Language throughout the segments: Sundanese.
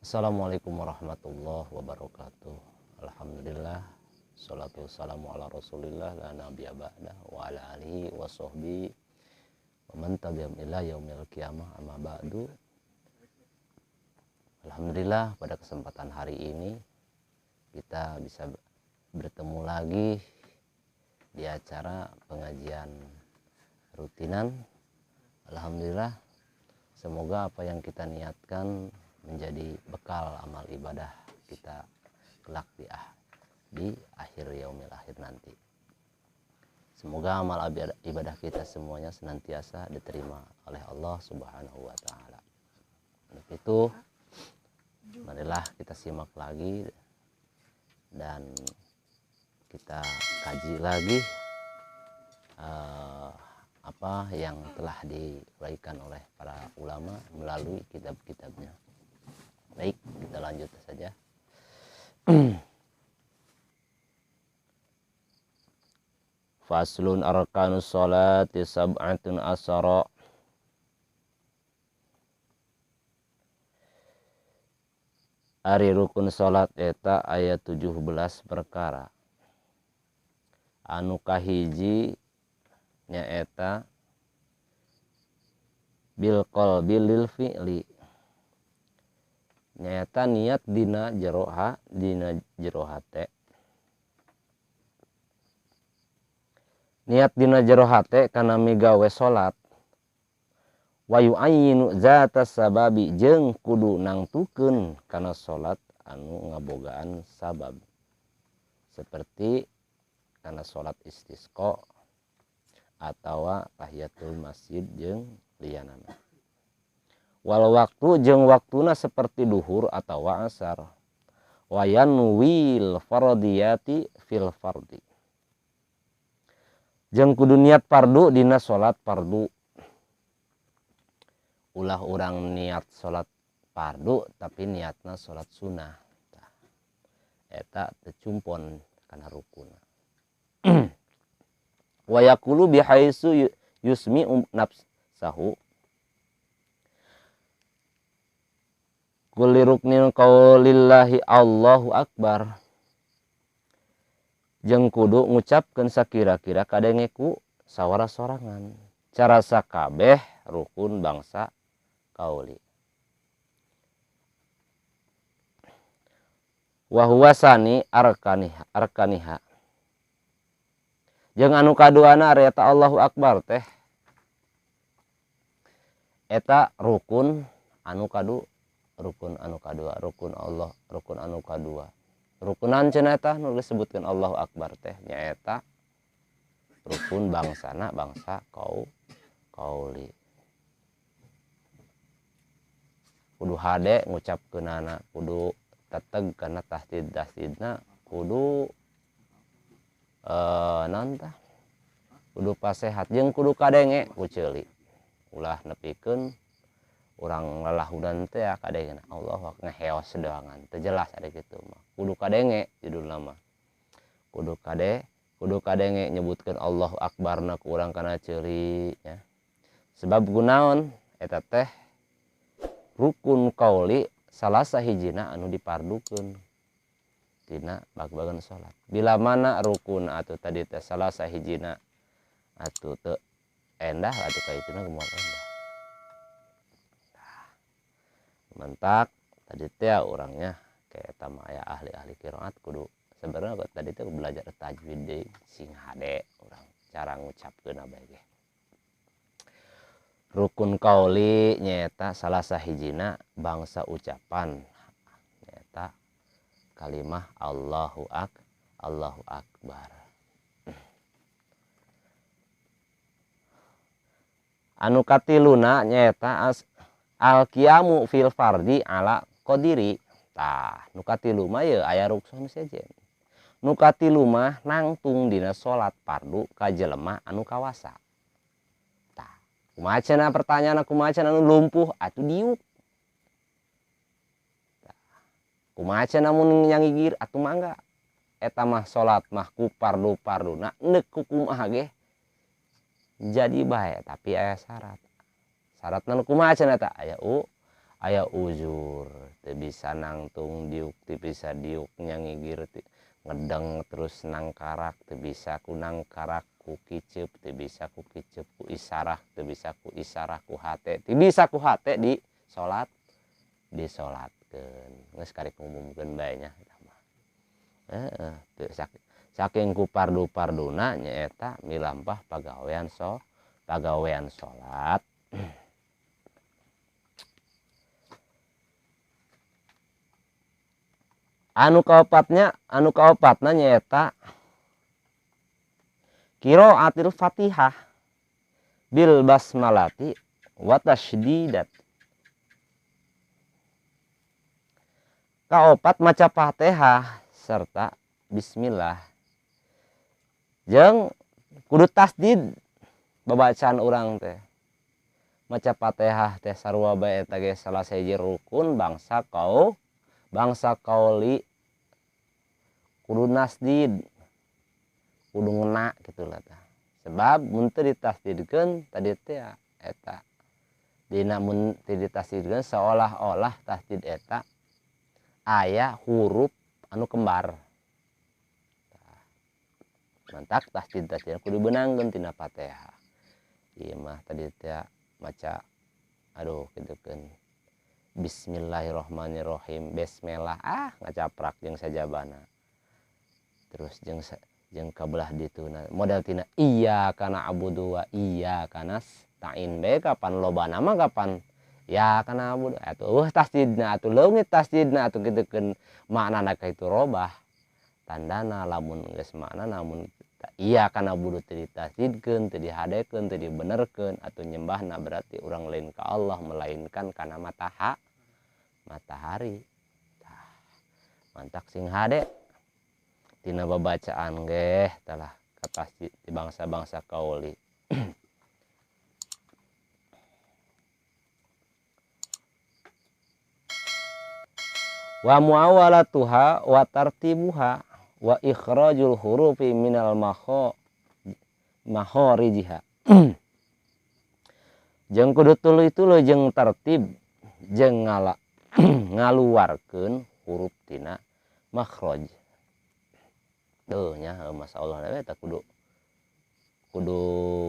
Assalamualaikum warahmatullahi wabarakatuh. Alhamdulillah, salatu wassalamu ala rasulillah la nabiyya ba'da wa ala alihi wa sahbihi wa man tabi'ahum ila yaumil qiyamah, amma ba'du. Alhamdulillah, pada kesempatan hari ini kita bisa bertemu lagi di acara pengajian rutinan. Alhamdulillah, semoga apa yang kita niatkan menjadi bekal amal ibadah kita kelak di akhir yaumil akhir nanti. Semoga amal ibadah kita semuanya senantiasa diterima oleh Allah Subhanahu wa taala. Untuk itu, marilah kita simak lagi dan kita kaji lagi apa yang telah diuraikan oleh para ulama melalui kitab-kitabnya. Baik, kita lanjut saja. Faslun arkanus sholati sab'atun asara. Ari rukun salat eta aya 17 perkara. Anu kahiji nyaeta bil qalbi lil fi'li. Nyaeta niat dina jero dina jero hate. Niat dina jero hate kana migawe salat. Wa yu'ayyinu zata sababi jeung kudu nangtukeun kana salat anu ngabogaan sabab. Seperti kana salat istisqa atawa tahiyatul masjid jeung lianana. Wal waktu jeung waktuna seperti duhur atawa asar. Wa yanwil fardiyati fil fardi. Jeung kudu niat fardu dina salat fardu. Ulah urang niat salat fardu tapi niatna salat sunah. Eta teu cumpon kana rukuna. Wa yaqulu bihaisu yusmi'u nafsahu. Kulli ruknin qaulillahi Allahu akbar. Jeung kudu ngucapkeun sakira-kira kadenge ku sawara sorangan. Cara sakabeh rukun bangsa kauli. Wa huwa sani arkaniha arkaniha. Jeung anu kaduana ari eta Allahu akbar teh eta rukun anu kadu rukun anu kadua, rukun Allah, rukun anu kadua. Rukunan cenah eta nu disebutkeun Allahu akbar teh nyaeta rukun bangsana bangsa kauli. Kudu hade ngucapkeunana, kudu teteg kana tahdid tahdidna, kudu naon tah? Kudu pasehat jeung kudu kadenge ku ceuli. Ulah nepikeun urang lalahudan teh kadenge Allah ngeheos doangan teu jelas ada kitu mah. Kudu kadenge judulna mah. Kudu kadenge nyebutkeun Allahu akbarna ku urang kana ceuli ya. Sebab gunaon eta teh rukun kauli salah sahijina anu dipardukeun tina bag-bagan salat. Bila mana rukun atuh tadi teh salah sahijina atuh teu endah atuh kaituna moal endah. Mentak tadi teh orangnya kayak eta mah aya ahli-ahli qiraat kudu sebenarnya tadi teh belajar tajwid deui sing hade urang cara ngucapkeun bae ge. Rukun kauli nyaeta salah sahijina bangsa ucapan nyaeta kalimah Allahu Allahu akbar. Anu katiluna nyaeta al-qiyamu fil fardi ala qadiri. Tah, nu katilu mah ye aya ruksun sejen. Nu katilu mah nangtung dina salat fardu ka jelema anu kawasa. Tah, kumaha cenah pertanyaan kumaha cenah anu lumpuh atuh diuk. Tah, kumaha cenah mun nyangigir atuh mangga. Eta mah salat mah ku fardu-farduna neuk ku kumaha ge jadi bae tapi aya syarat. Syaratna nu kumaha cenah eta aya Aya uzur teu bisa nangtung diuk teu bisa diuk nyangigir ngedeng terus nangkarak teu bisa ku nangkarak ku kiceup teu bisa ku kiceup ku isarah teu bisa ku isarah ku hate teu bisa ku hate di salat disolatkeun geus karek ngumumkeun bae nya eta mah heeh teu saking ku pardu-parduna nyaeta milampah pagawean pagawean salat. Anu kaopatna nyaeta qiraatul Fatihah bil basmalati wa tasdidat. Kaopat maca Fatihah serta bismillah. Jeung kudu tasdid babacaan urang teh. Maca Fatihah teh sarua bae eta ge salah sahiji rukun bangsa kau bangsa kauli kudu nasdid kudu ngena kitu lah tah. Sebab mun teu ditasdidkeun tadi teh eta dina mun teu ditasdidkeun seolah-olah tasdid eta aya huruf anu kembar. Mantak tasdid tasdid kudu beunangkeun tina Fatihah. Ieu mah tadi teh maca aduh kitu keun bismillahirrahmanirrahim bismillah ngacaprak jeung sajabana terus jeung kabelah dituna model tina iya kana abudu wa iya kana nasta'in bae kapan lobana mah kapan ya kana abudu atuh tasdidna atuh leungit tasdidna atuh kitukeun maknana ka itu robah tandana lamun geus maknana mun iya kana abudu teu ditasdidkeun teu dihadekeun teu dibenerkeun atuh nyembahna berarti urang lain ka Allah melainkan kana matahari. Tah mantak sing hade tina babacaan geh talah katasdid di bangsa-bangsa kauli. Wa muawalatuha wa tartibuha wa ikhrajul hurufi minal makharijiha. Jeung kudu tuluy-tuluy jeung tertib jeung ngaluarkeun huruf tina makhraj. Duh nya masyaallah eta kudu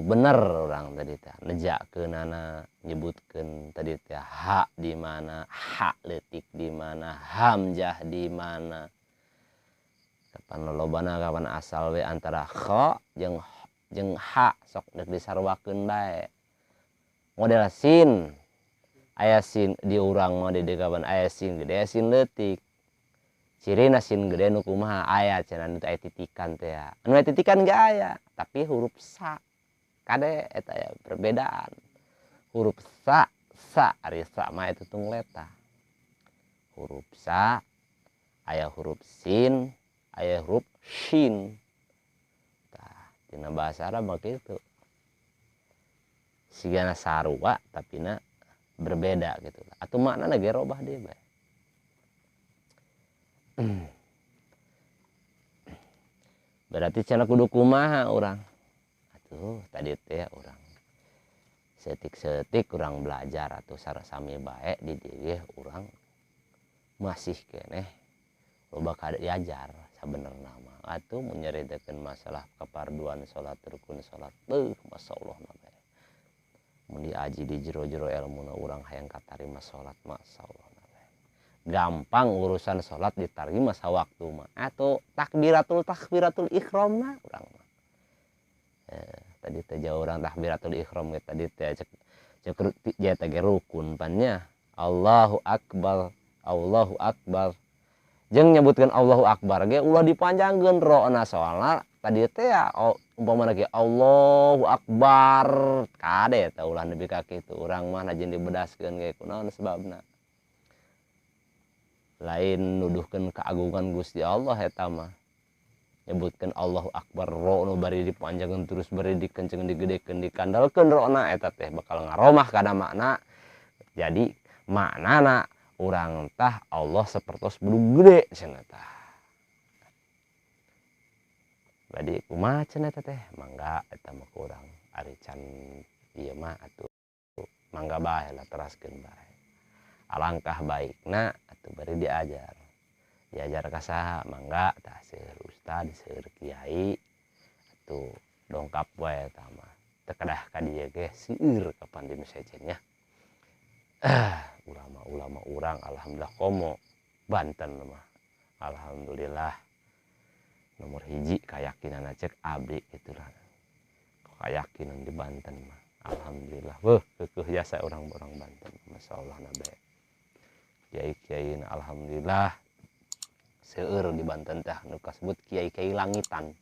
bener urang tadi teh nejakeunana nyebutkeun tadi teh ha di mana, ha leutik di mana, hamzah di mana. Kapan lolobana kapan asal we antara kha jeung ha sok deuk disarwakeun bae. Model sin aya sin di urang mah di kapan aya sin gede sin leutik. Cirina sin gede nu kumaha aya cenah nu aya titikan teh ya. Anu aya titikan ge aya, tapi huruf sa kade eta aya perbedaan. Huruf sa sa ari sa mah eta tungleta. Huruf sa aya huruf sin, aya huruf shin. Tah dina bahasa Arab mah kitu. Sigana sarua tapi na berbeda gitu. Atuh maknana ge robah deui bae. Berarti cenah kudu kumaha urang. Atuh tadi teh urang setik-setik urang belajar atuh sarasami bae di dieu urang masih keneh loba kada diajar sabenerna mah. Atuh mun nyaritakeun masalah kaparduan salat rukun salat beuh masyaallah mah bae. Mun diaji di jero-jero elmuna urang hayang katarima salat masyaallah. Gampang urusan salat ditarima sawaktu mah atau takbiratul ihramna urang mah. Tadi teh jauh urang takbiratul ihram ge tadi teh cek cek ge rukun pan nya. Allahu akbar, Allahu akbar. Jeung nyebutkeun Allahu akbar ge ulah dipanjangkeun ro'na soalna tadi teh ya umpamana ge Allahu akbar kade teh ulah nepi ka kitu urang mah najeun dibedaskeun ge kunaon sebabna. Lain nuduhkeun keagungan Gusti Allah eta mah. Nyebutkeun Allahu akbar ro'na bari dipanjangkeun terus bari dikenceng digedekeun dikandalkeun ro'na eta teh bakal ngaromah kana makna. Jadi maknana urang tah Allah sapertos bedug gede cenah tah. Badi kumaha cenah eta teh mangga eta mah ku urang ari can ieu mah atuh mangga bae lah teraskeun bae. Alangkah baikna atuh bari diajar. Diajar ka saha mangga tah seueur ustad, seueur kiai atuh dongkap wae eta mah. Teu kedah ka dieu ge seueur kapan di nu sejen nya. Ulama-ulama urang alhamdulillah komo Banten mah. Alhamdulillah nomor hiji kayakinan cek abdi gitulah. Kayakinan di Banten mah alhamdulillah. Weuh keukeuh jasa urang-urang Banten masyaallah nabe. Kiai-kiai alhamdulillah seueur di Banten teh nu kasebut kiai-kiai langitan.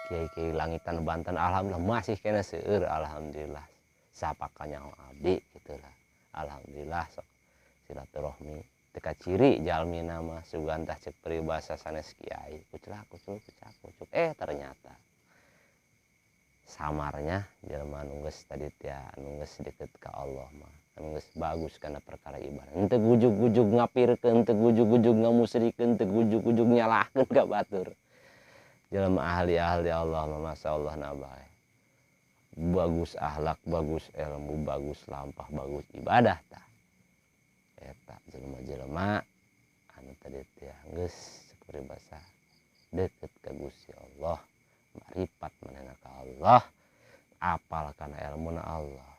Kiai-kiai langitan Banten alhamdulillah masih kena seueur alhamdulillah. Sapakanyaho abdi gitulah. Alhamdulillah sok silaturahmi teu kaciri jalmina mah sugan tah cek peribahasa sanes kiai kuclak kucluk kucak kucuk ternyata samarnya jelema nu geus tadi teh anu geus deket ka Allah mah anu geus bagus kana perkara ibadah henteu gujug-gujug ngapirkeun henteu gujug-gujug ngamusrikeun henteu gujug-gujug nyalahkeun ka batur jelema ahli-ahli Allah mah masyaallah na bae bagus akhlak bagus ilmu bagus lampah bagus ibadah tah eta jelema-jelema anu tadi teh geus peribahasa deket ka Gusti Allah maripat manehna ka Allah apal kana ilmuna Allah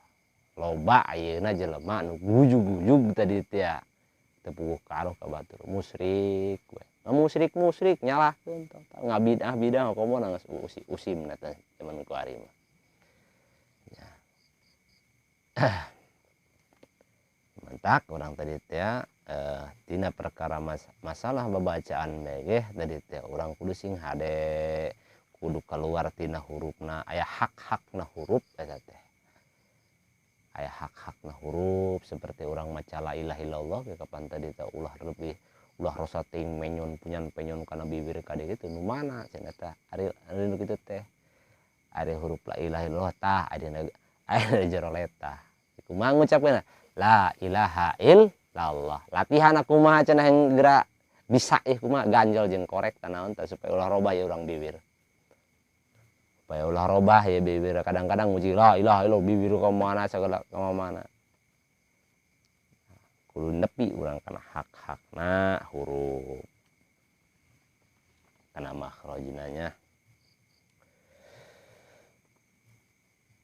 loba ayeuna jelema nu gujug-gujug tadi teh teu puguh karuh ka batur musyrik we musrik-musrik nyalahkeun total ngabidah-bidah komo geus usimna teh zaman kuari mah ya. Mantak urang tadi teh tina perkara masalah babacaan ge tadi teh urang kudu sing hade kudu keluar tina hurufna aya hak-hakna huruf eta teh aya hak-hakna huruf seperti urang maca la ilaha illallah ge kapan tadi teh ulah lebih ulah rosa ting menyon punyan penyon kana bibir kade kitu nu mana cenah teh ari nu kitu teh ari huruf la ilaha illallah tah aya jero letah kumaha ngucapkeun la ilaha illallah latihan kumaha cenah yang geura bisa ih kumaha ganjel jeung korek tanaon tah supaya ulah robah ya urang bibir supaya ulah robah ya bibir kadang-kadang nguji la ilaha illallah bibir ka mana sagala ka mana kudu nepi urang kana hak-hakna huruf kana makhrajna nya.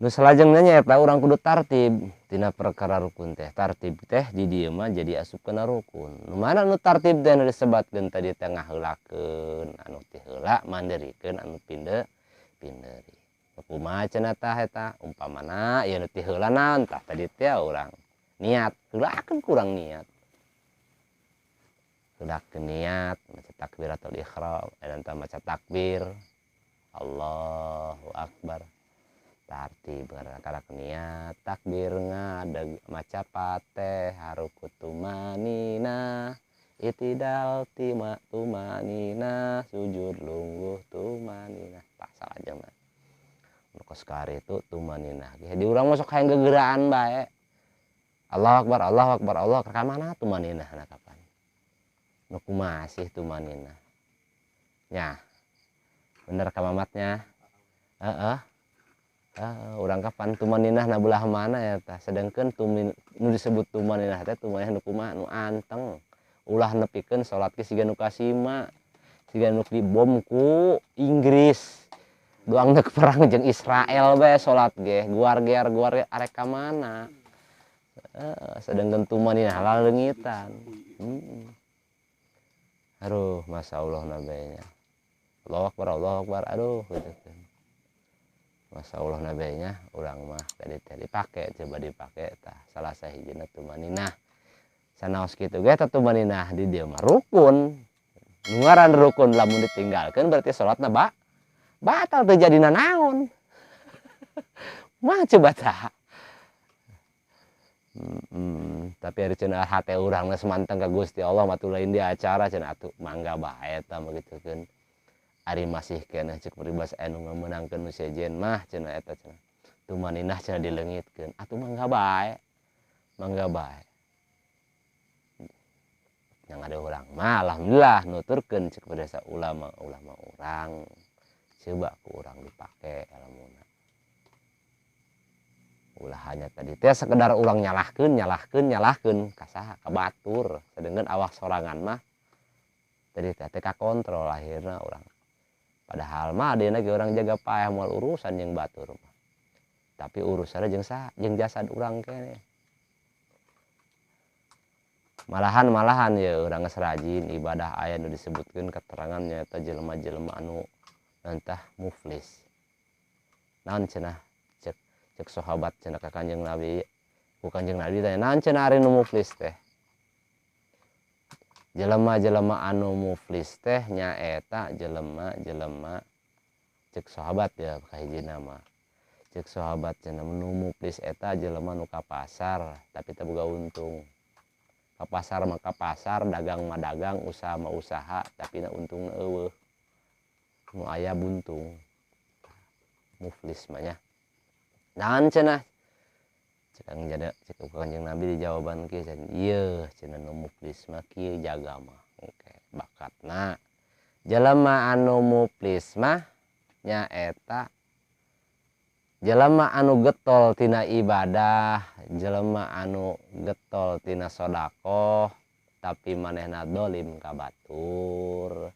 Nu salajengna nya eta urang kudu tartib tina perkara rukun teh tartib teh di dieu mah jadi asup kana rukun nu mana nu tartib teh nu disebatkeun tadi teh ngaheulakeun anu ti heula mandirikeun anu pinderi kumaha cenah tah eta umpamana ieu nu ti heula naon tah tadi teh urang niat heulakeun kurang niat heulakeun niat maca takbiratul ihram eta maca takbir Allahu akbar tartib karak niat takbir ngadeg maca Fatihah ruku tumanina itidal tima tumanina sujud lungguh tumanina pasal aja mah nu kos kari itu tumanina di urang masuk hayang gegeraan bae Allahu akbar Allahu akbar Allah ka mana tumanina na kapan nu kumaha sih tumanina nya bener ka mamatnya heeh. Urang kapan tumaninah na belah mana ya tah sedangkan nu disebut tumaninah teh tumaninah nu kumaha nu anteng ulah nepikeun salat ge siga nu kasima siga nu dibom ku Inggris doang deuk perang jeung Israel bae salat ge guar gear guar arek ka mana sedangkan tumaninah laleungitan aduh masyaallah nabenya Allahu akbar aduh gitu kan. Masya Allah nabenya urang mah tadi teh dipake coba dipake tah salah sahijina tumaninah sanaos kitu ge teh tumaninah di dieu mah rukun nu ngaran rukun lamun ditinggalkeun berarti salatna batal teu jadi nanaon mah coba tah tapi ari cenah hate urang geus manteng ka Gusti Allah mah lain di acara cenah atuh mangga bae eta mah gitukeun ari masih keneh cek peribahasa anu ngameunangkeun nu sejen mah cenah eta cenah tumaninah cenah dileungitkeun atuh mangga bae yang ada urang mah alhamdulillah nuturkeun cek peribahasa ulama-ulama urang coba ku urang dipake ilmuna. Ulah hanya tadi teh sekedar urang nyalahkeun nyalahkeun nyalahkeun ka saha ka batur sedengkeun awak sorangan mah tadi teh teu kakontrol akhirna urang. Padahal mah adeuna ge urang jaga paeh moal urusan jeung batur mah. Tapi urusanna jeung saha? Jeung jasad urang keneh. Malahan-malahan ya urang geus rajin ibadah aya nu disebutkeun keterangan nyaeta jelema-jelema anu entah muflis. Naon cenah cek cek sahabat cenah ka Kanjeng Nabi, ku Kanjeng Nabi tanya naon cenah ari nu muflis teh? Jelema-jelema anu muflis teh nyaeta jelema-jelema cek sahabat ya kahijina mah. Cek sahabat cenah nu muflis eta jelema nu ka pasar tapi teu boga untung. Ka pasar mah ka pasar, dagang mah dagang, usaha mah usaha, tapi na untungna eueuh. Nu aya buntung. Muflis mah nya. Naon cenah? Cek Kang Jada, cek Kanjeng Nabi di jawaban kieu cenah, ieu cenah nu muflis mah kieu jaga mah. Oke, bakatna. Jelema anu muflis mah nyaeta jelema anu getol tina ibadah, jelema anu getol tina sedekah, tapi manehna dolim ka batur.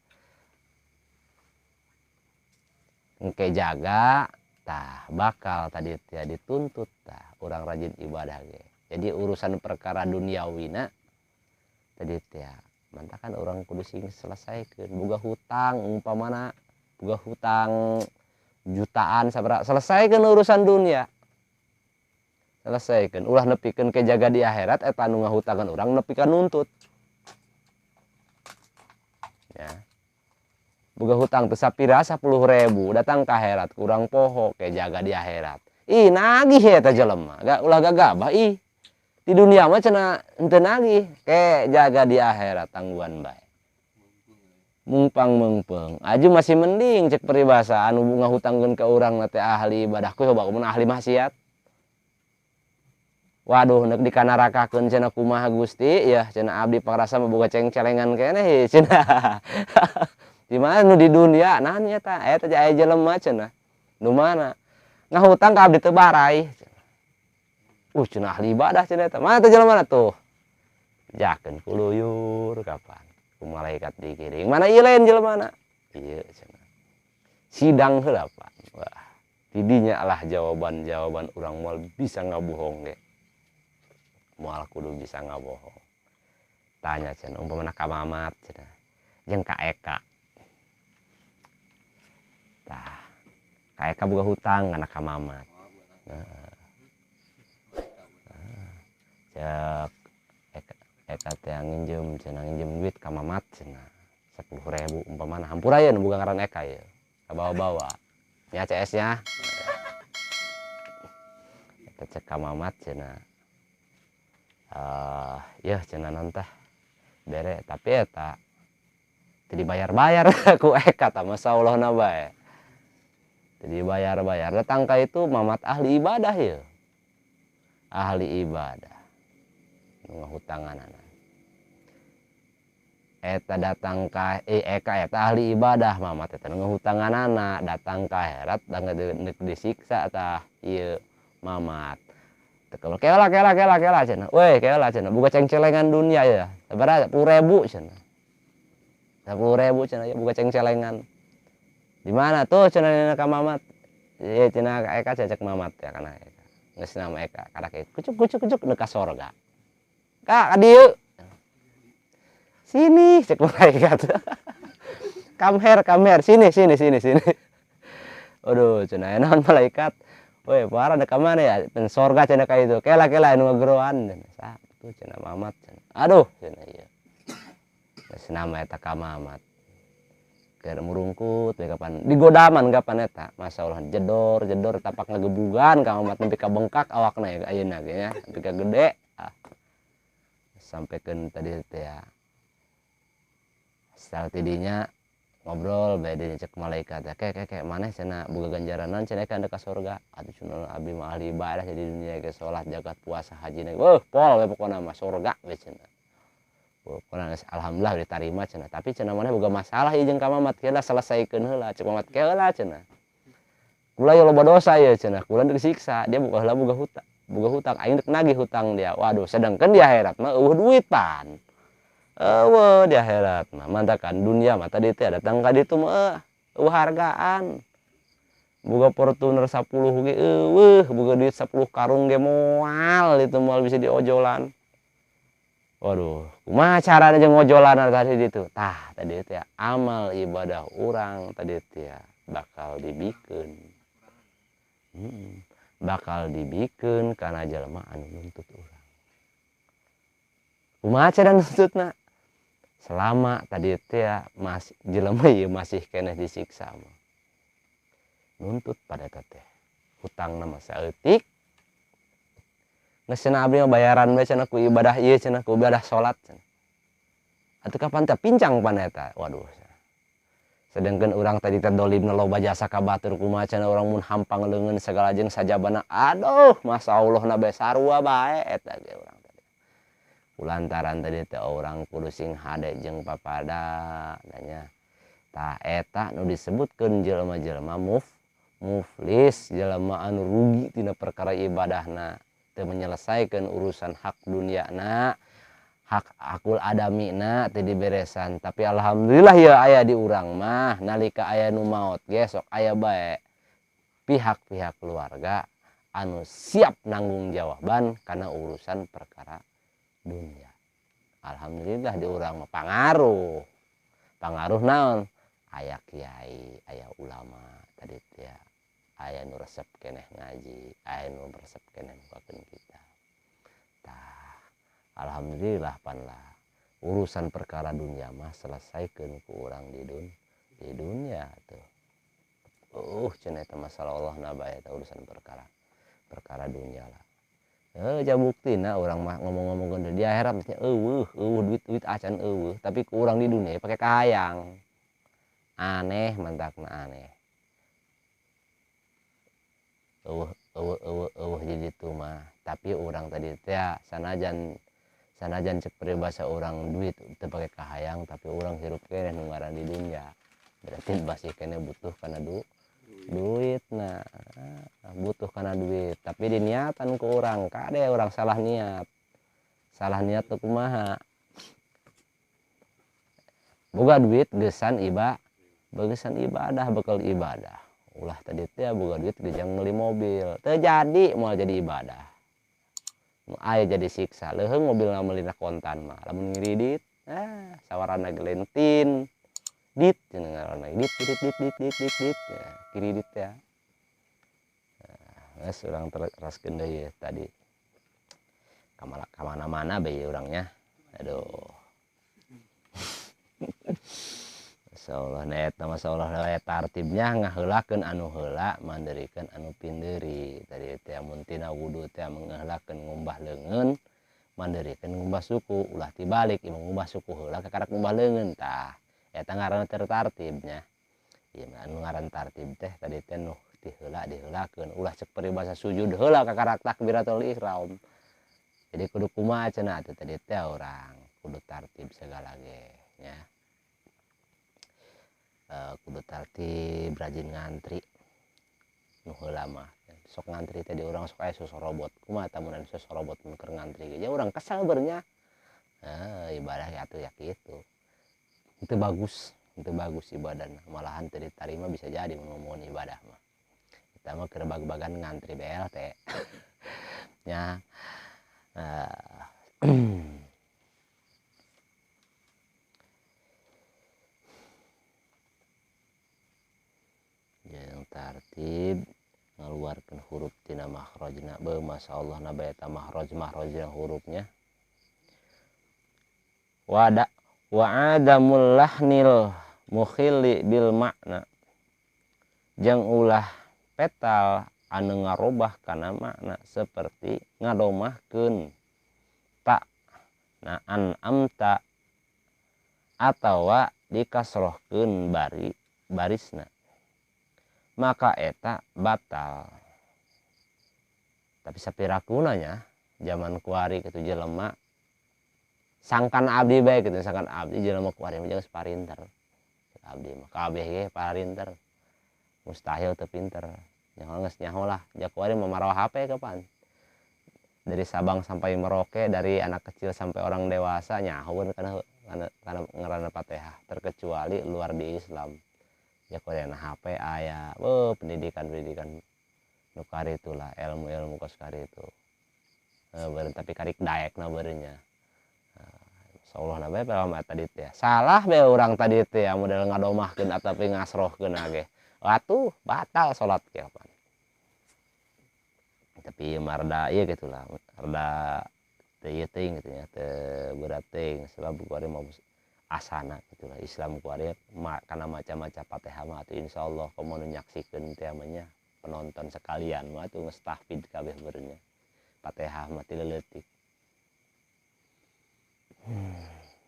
Engke jaga tah bakal tadi teh dituntut tah urang rajin ibadah ge. Jadi urusan perkara duniawina tadi teh mantakan urang kudu sing selesaikeun. Boga hutang umpamana boga hutang jutaan sabaraha, selesaikan urusan dunia. Selesaikan ulah nepikeun ke jaga di akhirat eta anu ngahutangan urang nepi ka nuntut. Ya. Boga hutang teu sapira 10.000 datang ka akhirat kurang poho ke jaga di akhirat. Ih nagih eta jelema, gak ulah gagabah ih. Di dunia mah cenah henteu nagih, ke jaga di akhirat tangguhan bae. Mungpang meungpeung. Aju masih mending cek peribahasa anu ngahutangkeun ka urang na teh ahli ibadah ku coba mun ahli maksiat. Waduh nek dikanarakakeun cenah kumaha Gusti ya cenah abdi pangrasa mah boga ceng-celengan keneh cenah. Di mana nu di dunia naon nya ta eta teh aya jelema cenah. Nu mana? Ngahutang ka abdi teu barai. Cenah ahli ibadah cenah eta. Mana teh jelema tuh? Jakeun kuluyur kapan? Ku malaikat dikiring. Mana ieu lain jelemana? Ieu cenah. Sidang heula pan. Wah, tidinya lah jawaban-jawaban urang moal bisa ngabohong ge. Moal kudu bisa ngabohong. Tanya cenah umpamana ka Mamat cenah. Jeung ka Eka. Tah, ka Eka boga hutang kana ka Mamat. Heeh. Cek Eka teh nginjem cenah nginjem duit ka Mamat cenah 10.000 umpamana hampura ye nu boga ngaran Eka ye kabawa-bawa nya CS nya eta cek ka Mamat cenah yeuh cenah naon tah bere tapi eta teu dibayar-bayar ku Eka tah masyaallah bae teu dibayar-bayar datang ka itu Mamat ahli ibadah ye ahli ibadah ngahutanganana eta datang ka Eka eta ahli ibadah Mamat eta ngahutanganana datang ka akhirat dan disiksa tah ieu Mamat teu kela kela kela kela cenah weh kela cenah boga ceng-celengan dunia ya sabaraha 10.000 cenah 10.000 cenah ya boga ceng-celengan di mana tuh cenah ka Mamat ieu cenah ka Eka cecek Mamat ya kana Eka geus nama Eka karak kucuk kucuk kucuk nu ka sorga. Kak, ka dieu. Sini, cek malaikat. Come here, sini, sini, sini, sini. Aduh, cenah naon malaikat. Weh, parah ka mana ya? Pen sorga cenah ka itu. Kela kela anu ngageroan cenah. Satu cenah Mamat cenah. Aduh, cenah ieu. Geus nama eta ka Mamat. Keur murungkut we kapan digodaman kapan eta. Masyaallah jedor jedor tapak ngagebugan ka Mamat nepi ka bengkak awakna ya ayeuna ge nya, nepi ka gede. Ah. Sampaikan tadi teh ya. Setelah tidinya ngobrol bae deui cek malaikat ya ke ke maneh cenah boga ganjaranan cenah ka ka surga atuh cenah abdi mah ahli ibadah jadi dunia ge salat zakat puasa haji na weuh pol we pokona mah surga we cenah. Pokona geus alhamdulillah diterima cenah tapi cenah maneh boga masalah ieu jeung ka Mamat kieu lah selesaikeun heula cek Mamat kieu lah cenah. Kula ya loba dosa ya cenah, kula disiksa, dia buka heula boga hutang. Boga hutang aing rek nagih hutang dia. Waduh, sedangkan di akhirat mah eueuh duit pan. Eueuh di akhirat mah mantakan dunia mah tadi teh datang ka ditu mah eueuh hargaan. Boga Fortuner 10 ge eueuh, boga duit 10 karung ge moal itu moal bisa diojolan. Waduh, kumaha carana jeung ngojolan tadi ditu? Tah, tadi teh amal ibadah urang tadi teh bakal dibikeun. Bakal dibikeun kana jelema anu nuntut urang. Kumaha cara nuntutna? Selama tadi teh masih jelema ieu masih keneh disiksa mah. Nuntut pada eta teh. Hutangna mah saeutik. Geus cenah abdi mah bayaran bae cenah ku ibadah ieu cenah ku ibadah salat cenah. Atuh kapan teh pincang pan eta? Waduh. Sedangkan urang tadi teh dolimna loba jasa ka batur kumaha cenah urang mun hampang leungeun sagala jeung sajabana. Aduh, masyaallah na bae sarua bae eta ge urang tadi. Kulantaran tadi teh urang kudu sing hade jeung papada nya. Tah eta nu disebutkeun jelema-jelema muflis, jelema anu rugi tina perkara ibadahna, teu menyelesaikan urusan hak duniana, hak akul adamina teu diberesan. Tapi alhamdulillah ya aya di urang mah nalika aya nu maot ge sok aya bae pihak-pihak keluarga anu siap nanggung jawaban kana urusan perkara dunia. Alhamdulillah di urang mah pangaruh. Pangaruh naon? Aya kiai, aya ulama tadi teh aya nu resep keneh ngaji, aya nu resep keneh mukakeun kita. Tah, alhamdulillah pan lah urusan perkara dunia mah selesaikeun ku urang di dunia tuh. Cenah eta masalah Allah na bae eta urusan perkara dunia lah. Ja buktina urang mah ngomong-ngomongkeun di akhirat nya eueuh, eueuh duit-duit acan eueuh, tapi ku urang di dunia pake kahayang. Aneh mantakna aneh. Eueuh eueuh eueuh eueuh jadi itu mah, tapi urang tadi teh sanajan cek peribahasa urang duit teu pake kahayang, tapi urang hirup keneh nu ngaran di dunia. Berarti masih keneh butuh kana duit nah, butuh kana duit, tapi diniatan ku urang kade urang salah niat. Salah niat teh kumaha? Boga duit geusan bagesan ibadah, bekal ibadah. Ulah tadi teh boga duit gejang meuli mobil, teu jadi moal jadi ibadah. Nu aya jadi siksa, leuheung mobil meulina kontan mah. Lamun ngiridit, sawarana gelentin. Dit cenah ngaranna, dit dit dit dit dit dit dit. Ya, kiridit ya. Nah, geus urang teraskeun deui tadi. Ka mana-mana bae urangnya. Aduh. Masyaallah eta masyaallah tartibnya ngaheulakeun anu heula mandeurikeun anu pindeuri. Tadi teh mun tina wudu teh mengeulakeun ngumbah leungeun, mandeurikeun ngumbah suku, ulah tibalik ieu ngumbah suku heula kakarak ngumbah leungeun tah. Eta ngaranna tertartibnya. Ieu mah anu ngaran tartib teh tadi teh nu ti heula diheulakeun, ulah cek peribahasa sujud heula kakarak takbiratul ihram. Jadi kudu kumaha cenah teh tadi teh urang kudu tartib segala ge nya. Kudu tartib rajin ngantri nu heula mah sok ngantri teh di urang sok aya susu robot kumaha tah mun susu robot mun keur ngantri ge nya urang kesel bernya. Ibadah ya atuh ya kitu. Itu bagus ibadahna, malahan teu ditarima bisa jadi mun ngomongkeun ibadah mah. Kita mah keur bag-bagan ngantri BLT. Nya. Jeung tartib ngaluarkeun huruf tina makhrajna, beuh masyaallah na bae eta makhraj-makhrajna hurufnya. Wada wa adamul lahnil mukhilli bil makna, jeung ulah petal anu ngarobah kana makna seperti ngadomahkeun ta na an amta atawa dikasrohkeun barisna, maka eta batal. Tapi sapirakuna nya zaman kuari kitu jelema sangkan abdi bae kitu, sangkan abdi jelema kuari mah geus parinter. Abdi mah kabeh ge parinter, mustahil teu pinter. Nyaho geus nyaho lah jakuari mah marawa HP kapan. Dari Sabang sampai Merauke, dari anak kecil sampai orang dewasa nyaho kana kana ngaranna Fatihah, terkecuali luar di Islam. Jakuari na HP aya, beuh pendidikan-pendidikan nu karitu lah, ilmu-ilmu kos karitu. Beureun tapi karik daekna beureun nya. Insyaallah na bae mah tadi teh. Salah bae urang tadi teh model ngadomahkeun atapi ngasrohkeun ge. Atuh batal salat ge kapan. Tapi mah rada ieu kitu lah, rada teu ieu teuing kitu nya, teu berat teuing sebab kuari mah asana kitu lah Islam kuari kana maca-maca Fatihah mah atuh insyaallah komo nu nyaksikeun teh mah nya penonton sekalian mah atuh geus tahfidz kabeh beureun nya. Fatihah mah ti leutik.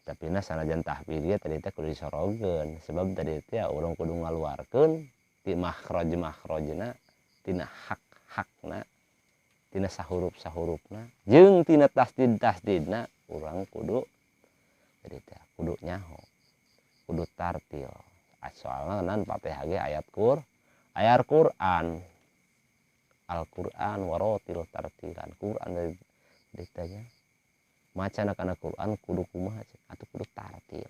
Tapi na sanajan tahfidz ge tadi teh kudu disorogeun sebab tadi teh urang kudu ngaluarkeun ti makhraj-makhrajna tina hak-hakna tina sahurup-sahurupna jeung tina tasdid-tasdidna urang kudu jadi teh kudu nyaho kudu tartil. Soalna nan Fatihah ge ayat ayat Quran Al-Quran warotil tartilan Quran ditanya macana kana Quran kudu kumaha atuh kudu tartil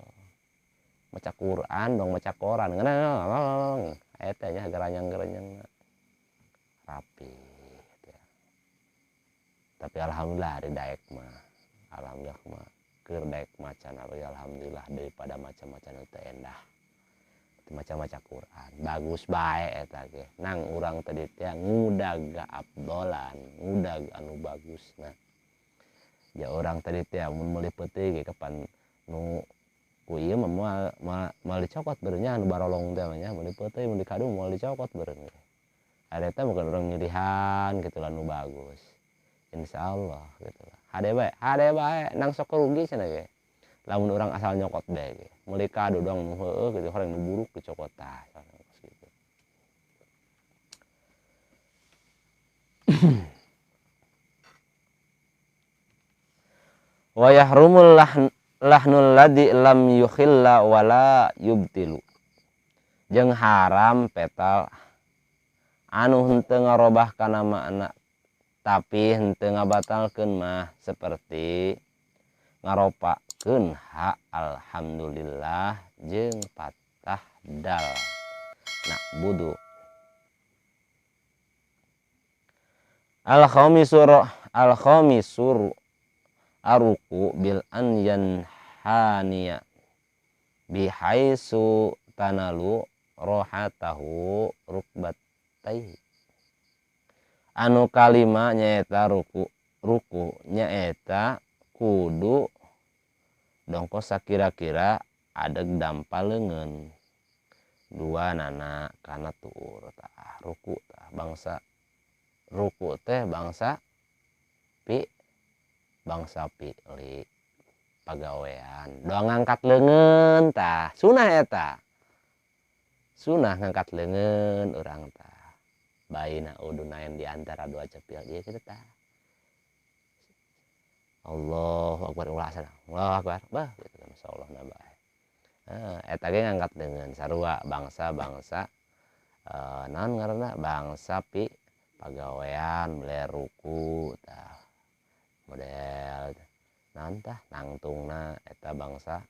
maca Quran dong maca koran ngeunah eta nya garanyang-garanyang rapi ya. Tapi alhamdulillah ari daek mah alhamdulillah mah keur daek macana we alhamdulillah daripada maca-maca nu teu endah maca-maca Quran bagus bae eta ge nang urang tadi teh ngudag abdolan ngudag anu bagusna ya orang tadi teh mun meuli peuting ge kapan nu ku ieu mah moal dicokot beureun nya anu barolong teh mah nya meuli peuting mun dikadu moal dicokot beureun ari eta bukan urang nyirihan kitu lah nu bagus insyaallah kitu lah hade bae nang sok rugi cenah ge lamun urang asal nyokot bae ge meuli kado doang nu heueuh kitu horeng nu buruk dicokot tah gitu. Wa yahrumul lahnul ladzi lam yukhilla wala yubtilu jeung haram petal anu henteu ngarobah kana makna tapi henteu ngabatalkeun mah seperti ngaropakeun ha alhamdulillah jeung patah dal na'budu. Al khamisur aruku bil an yanhaniya bihaisu tanalu rohatahu rukbataihi. Anu kalima nyaeta ruku nyaeta kudu dongko sakira-kira adeg dampa leungeun dua nana kana tuur tah ruku tah bangsa ruku teh bangsa pi'li pagawean doang ngangkat leungeun tah sunah eta sunah ngangkat leungeun urang tah baina udunain di antara dua cepil ieu kitu tah Allahu akbar ulah sana Allahu akbar bah gitu masyaallah na bae eta ge ngangkat leungeun sarua bangsa-bangsa naon ngaranna bangsa pagawean model ruku tah model naon tah nangtungna eta bangsa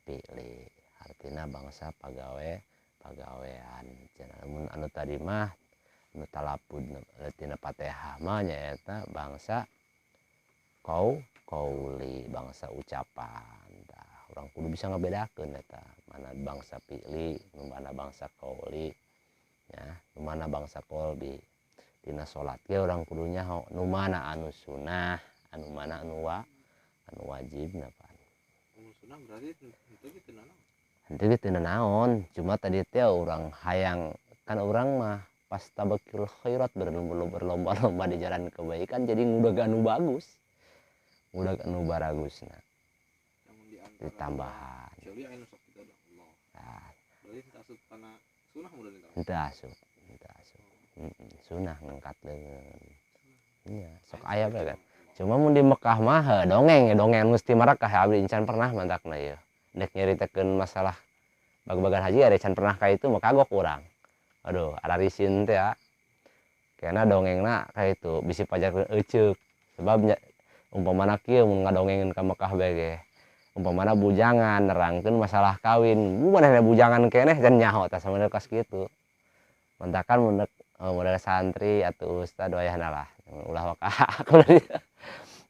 pi'li artina bangsa pagawean cenah mun anu tadi mah nu talapud tina Fatihah mah nyaeta bangsa kauli bangsa ucapan tah urang kudu bisa ngabedakeun eta mana bangsa pi'li nu mana bangsa kauli nya nu mana bangsa qalbi tina salat ge urang kudu nyaho nu mana anu sunah anu mana anu wajib napa. Anu sunah berarti henteu ge teu nanaon. Henteu ge teu nanaon, cuma tadi teh urang hayang kan urang mah pas tabakil khairat berlomba-lomba di jalan kebaikan jadi ngudag anu bagus. Ngudag anu baragusna. Ditambahan. Ceuli anu sok kitu dah Allah. Tah. Berarti henteu asup kana sunah mun ditambah. Henteu asup, henteu asup. Sunah ngangkat leungeun. Iya, sok aya bae kan. Cuma mun di Mekah mah dongeng, dongeng mesti Marakah abdi encan pernah mantakna ieu. Dek nyaritakeun masalah bag-bagan haji ada can pernah ka itu mah kagok urang. Aduh, ararisin teh ya. Kena dongengna ka itu bisi pajarkeun euceuk. Sebab umpamana kieu mun ngadongengkeun ka Mekah bae ge. Umpamana bujangan nerangkeun masalah kawin, manehna bujangan keneh can nyaho tah sabenerna kos kitu. Mantakan mun model santri atau ustad wayahna lah, ulah waka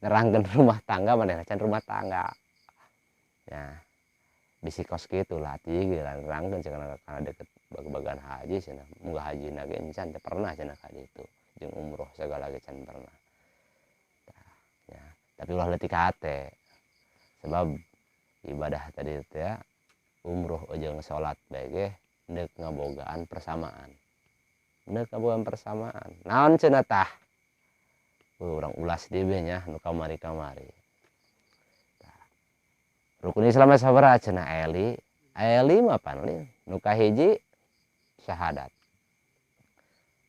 nerangkeun rumah tangga manehna can rumah tangga. Ya. Bisi kos kitu lah tinggi lah nerangkeun cenah kana deket bag-bagan haji cenah, munggah hajina ge encan teu pernah cenah ka ditu, jeung umroh sagala ge can pernah. Tah, ya. Tapi ulah leutik hate. Sebab ibadah tadi teh ya, umroh jeung salat bae ge deuk ngabogaan persamaan. Deuk ngabogaan persamaan. Naon cenah tah? Urang ulas deui be nya nu kamari-kamari. Tah. Rukun Islam sabaraha cenah aya lima pan li. Nu kahiji syahadat.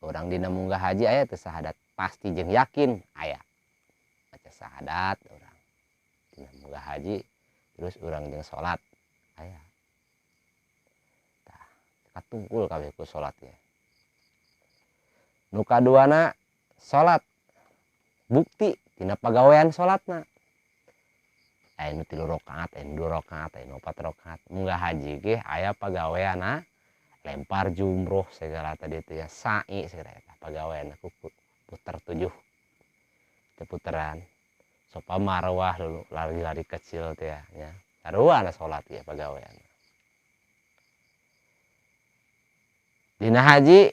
Urang dina munggah haji aya teu syahadat pasti jeung yakin aya. Maca syahadat urang dina munggah haji terus urang jeung salat aya. Tah, katungkul kabeh ku salat ge. Nu kaduana salat. Bukti tina pagawean salatna. Aya nu 3 rakaat, aya nu 2 rakaat, aya nu 4 rakaat. Munggah haji ge aya pagaweanna lempar jumroh segala tadi itu ya, sa'i segala eta pagaweanna ku puter 7. Teu puteran. Sopa marwah lari-lari kecil teh ya, nya. Sarua salat ge pagawean. Dina haji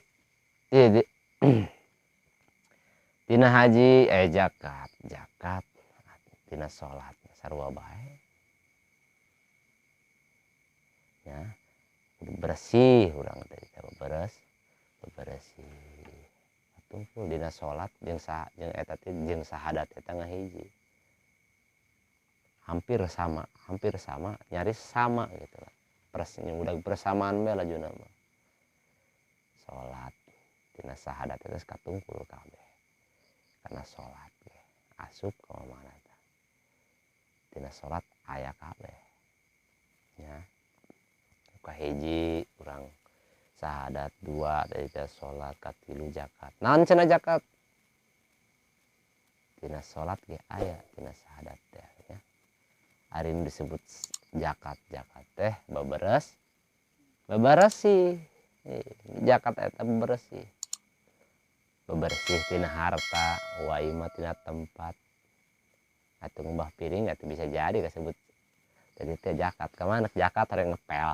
dina haji zakat, zakat dina salat sarua bae. Ya, bersih urang teh beres, bersih. Tungkul dina salat jeung jeung eta teh jeung syahadat eta ngahiji. Hampir sama, nyaris sama gitu lah. Persnya udah bersamaan bae lajuna mah. Salat dina syahadat eta geus katungkul kabeh. Karena salat ge asup ka mana tah. Dina salat aya kabeh. Ya. Kahiji urang syahadat 2 dari teh salat katilu zakat. Naon cenah zakat? Dina salat ge aya dina syahadat teh nya. Ari nu disebut zakat, zakat teh beberes beberesih. Zakat eta beberesih. Bebersih tina harta, waima tina tempat. Atuh ngumbah piring atuh bisa jadi kasebut jadi teh zakat. Ka mana zakat horeng ngepel.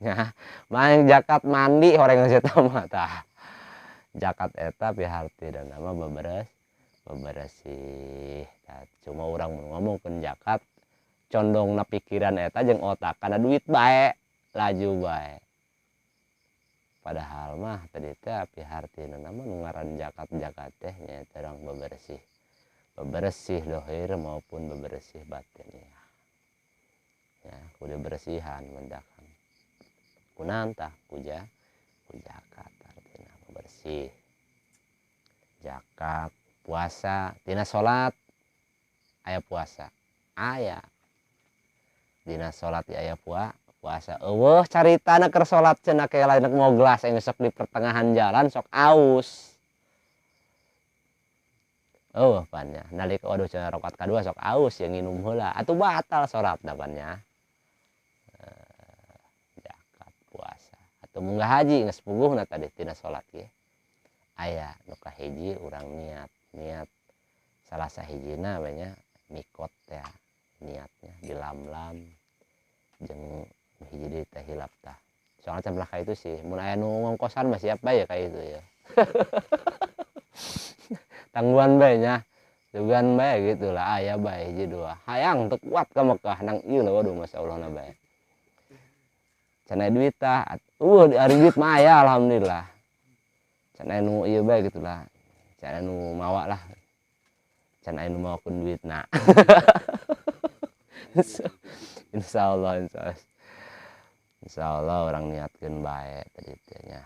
Nya, main zakat mandi horeng eta mah tah. Zakat eta piharti dan nama beberes beberesih. Tah, cuma urang mun ngomongkeun zakat condongna pikiran eta jeung otak kana duit bae, laju bae. Padahal mah tadi teh pihartina mah nu ngaran zakat-zakat teh nyaeta urang beberesih. Beberesih dohir maupun beberesih batin ya. Ya, kudu bersihan mendakan. Kunaon tah ku zakat artina bebersih. Zakat, puasa, tina salat aya puasa. Aya. Dina salat aya puasa. Eueuh caritana keur salat cenah ke lain moglas enggeus sok di pertengahan jalan sok aus. Eueuh pan nya nalika waduh cenah rakaat kadua sok aus yang nginum heula atuh batal salatna pan nya. Zakat puasa atuh munggah haji geus puguhna tadi tina salat ge. Aya nu kahiji urang niat, niat salah sahijina we nya mikot teh niatnya dilamlam jeung hiji deui teh hilap tah. Soalnya can pernah ka itu sih, mun aya nu ngongkosan mah siap bae ka itu ya. Tangguhan bae nya, sugan bae gitu lah, aya bae hiji dua. Hayang teu kuat ka Mekah nang ieu lah waduh masyaallah na bae. Can aya duit tah, ari duit mah aya alhamdulillah. Can aya nu ieu bae gitu lah. Can aya nu mawa lah. Can aya nu mawakeun duitna. Insyaallah, insyaallah. Insyaallah orang niatkeun bae tadi teh nya,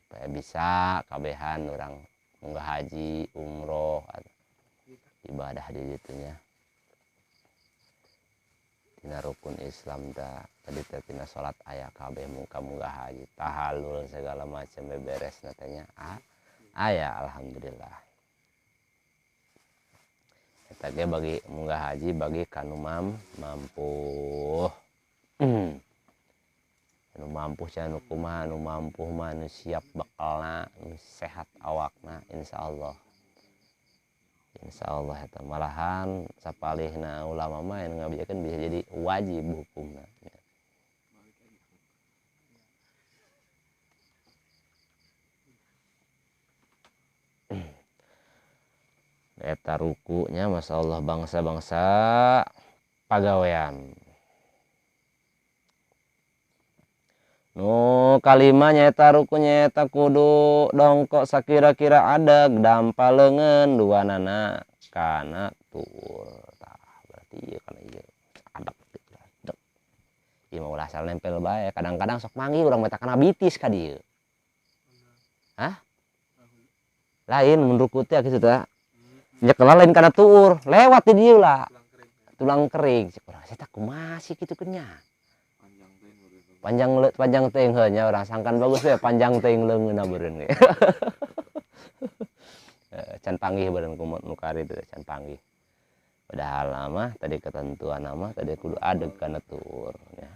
supaya bisa kabehan orang munggah haji, umroh, ibadah di ditu nya. Dina rukun Islam ta tadi teh tina salat aya kabeh muka-muka haji tahalul segala macam beberes na teh nya aya alhamdulillah. Eta ge bagi munggah haji bagi kanu mampu. Anu mampu cenah nu kumaha, nu mampu mah nu siap bekalna, nu sehat awakna insyaallah. Insyaallah eta malahan sapalihna ulama mah anu ngabejakeun bisa jadi wajib hukumna. Eta rukunya masyaallah bangsa-bangsa pagawean. Nu kalima nyaeta ruku nyaeta kudu dongkok sakira-kira adeg dampa leungeun duanana kana tuur. Tah berarti ieu kana ieu adeg adeg. Ieu mah ulah asal nempel bae, kadang-kadang sok manggih urang mah kana bitis ka dieu. Hah? Lain mun ruku teh kitu tah. Nyekelan lain kana tuur, lewat di dieu lah. Tulang kering. Cek urang teh kumaha sih kitu keun nya. Panjang panjang teuing heuh nya urang sangkan bagus we panjang teuing leungeunna beureun ge. Can panggih beureun ku nu kari teh can panggih. Padahal mah tadi ketentuan mah tadi kudu adeg kana tuur nya.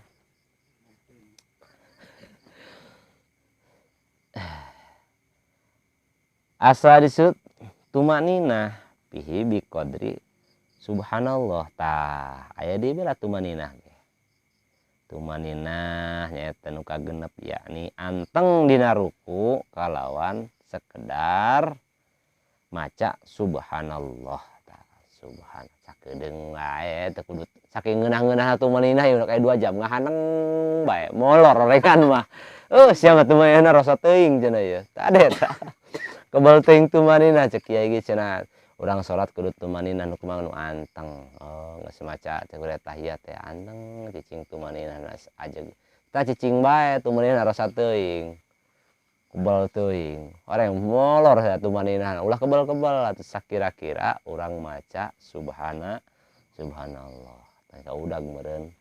Asa disebut tumaninah fihi biqadri subhanallah tah aya di bela tumaninah ge. Tumaninah nyaeta nu kagenep yakni anteng dina ruku kalawan sekedar maca subhanallah tah subhan sakedeung wae teu kudu saking ngeunah-ngeunah tumaninah ieu kayak 2 jam ngahaneng bae molor orengan mah. Sia mah tumaninah rasa teuing cenah ieu. Tade eta. Kebal teuing tumaninah cek kiai ge cenah urang salat kudu tumaninah nu kumaha nu anteng. Oh, geus maca teh kudu tahiyat teh anteng cicing tumaninah ajeg. Tah cicing bae tumaninah rasa teuing. Kebal teuing. Orang molor sia tumaninah ulah kebal-kebal atuh sakira-kira urang maca subhana subhanallah. Tah kaudag meureun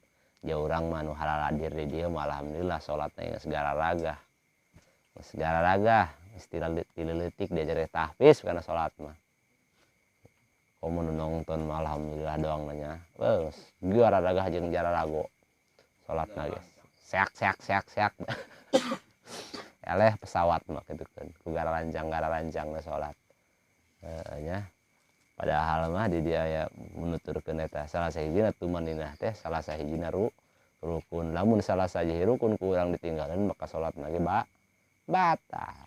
jauh urang mah nu halaladir di dieu mah alhamdulillah salatna geus gararagah. Geus gararagah geus tileutik diajar tahfiz kana salat mah. Komo nu nonton mah alhamdulillah doang nanya. Geus gararagah jeung jararago salatna geus. Seak seak seak seak. Eleh pesawat mah kitu kan ku garalanjang-garalanjang salat. Heeh nya. Padahal mah di dieu aya menuturkeun eta salah sahijina tumaninah teh salah sahijina rukun. Lamun salah sahiji rukun ku urang ditinggalkeun maka salatna ge batal.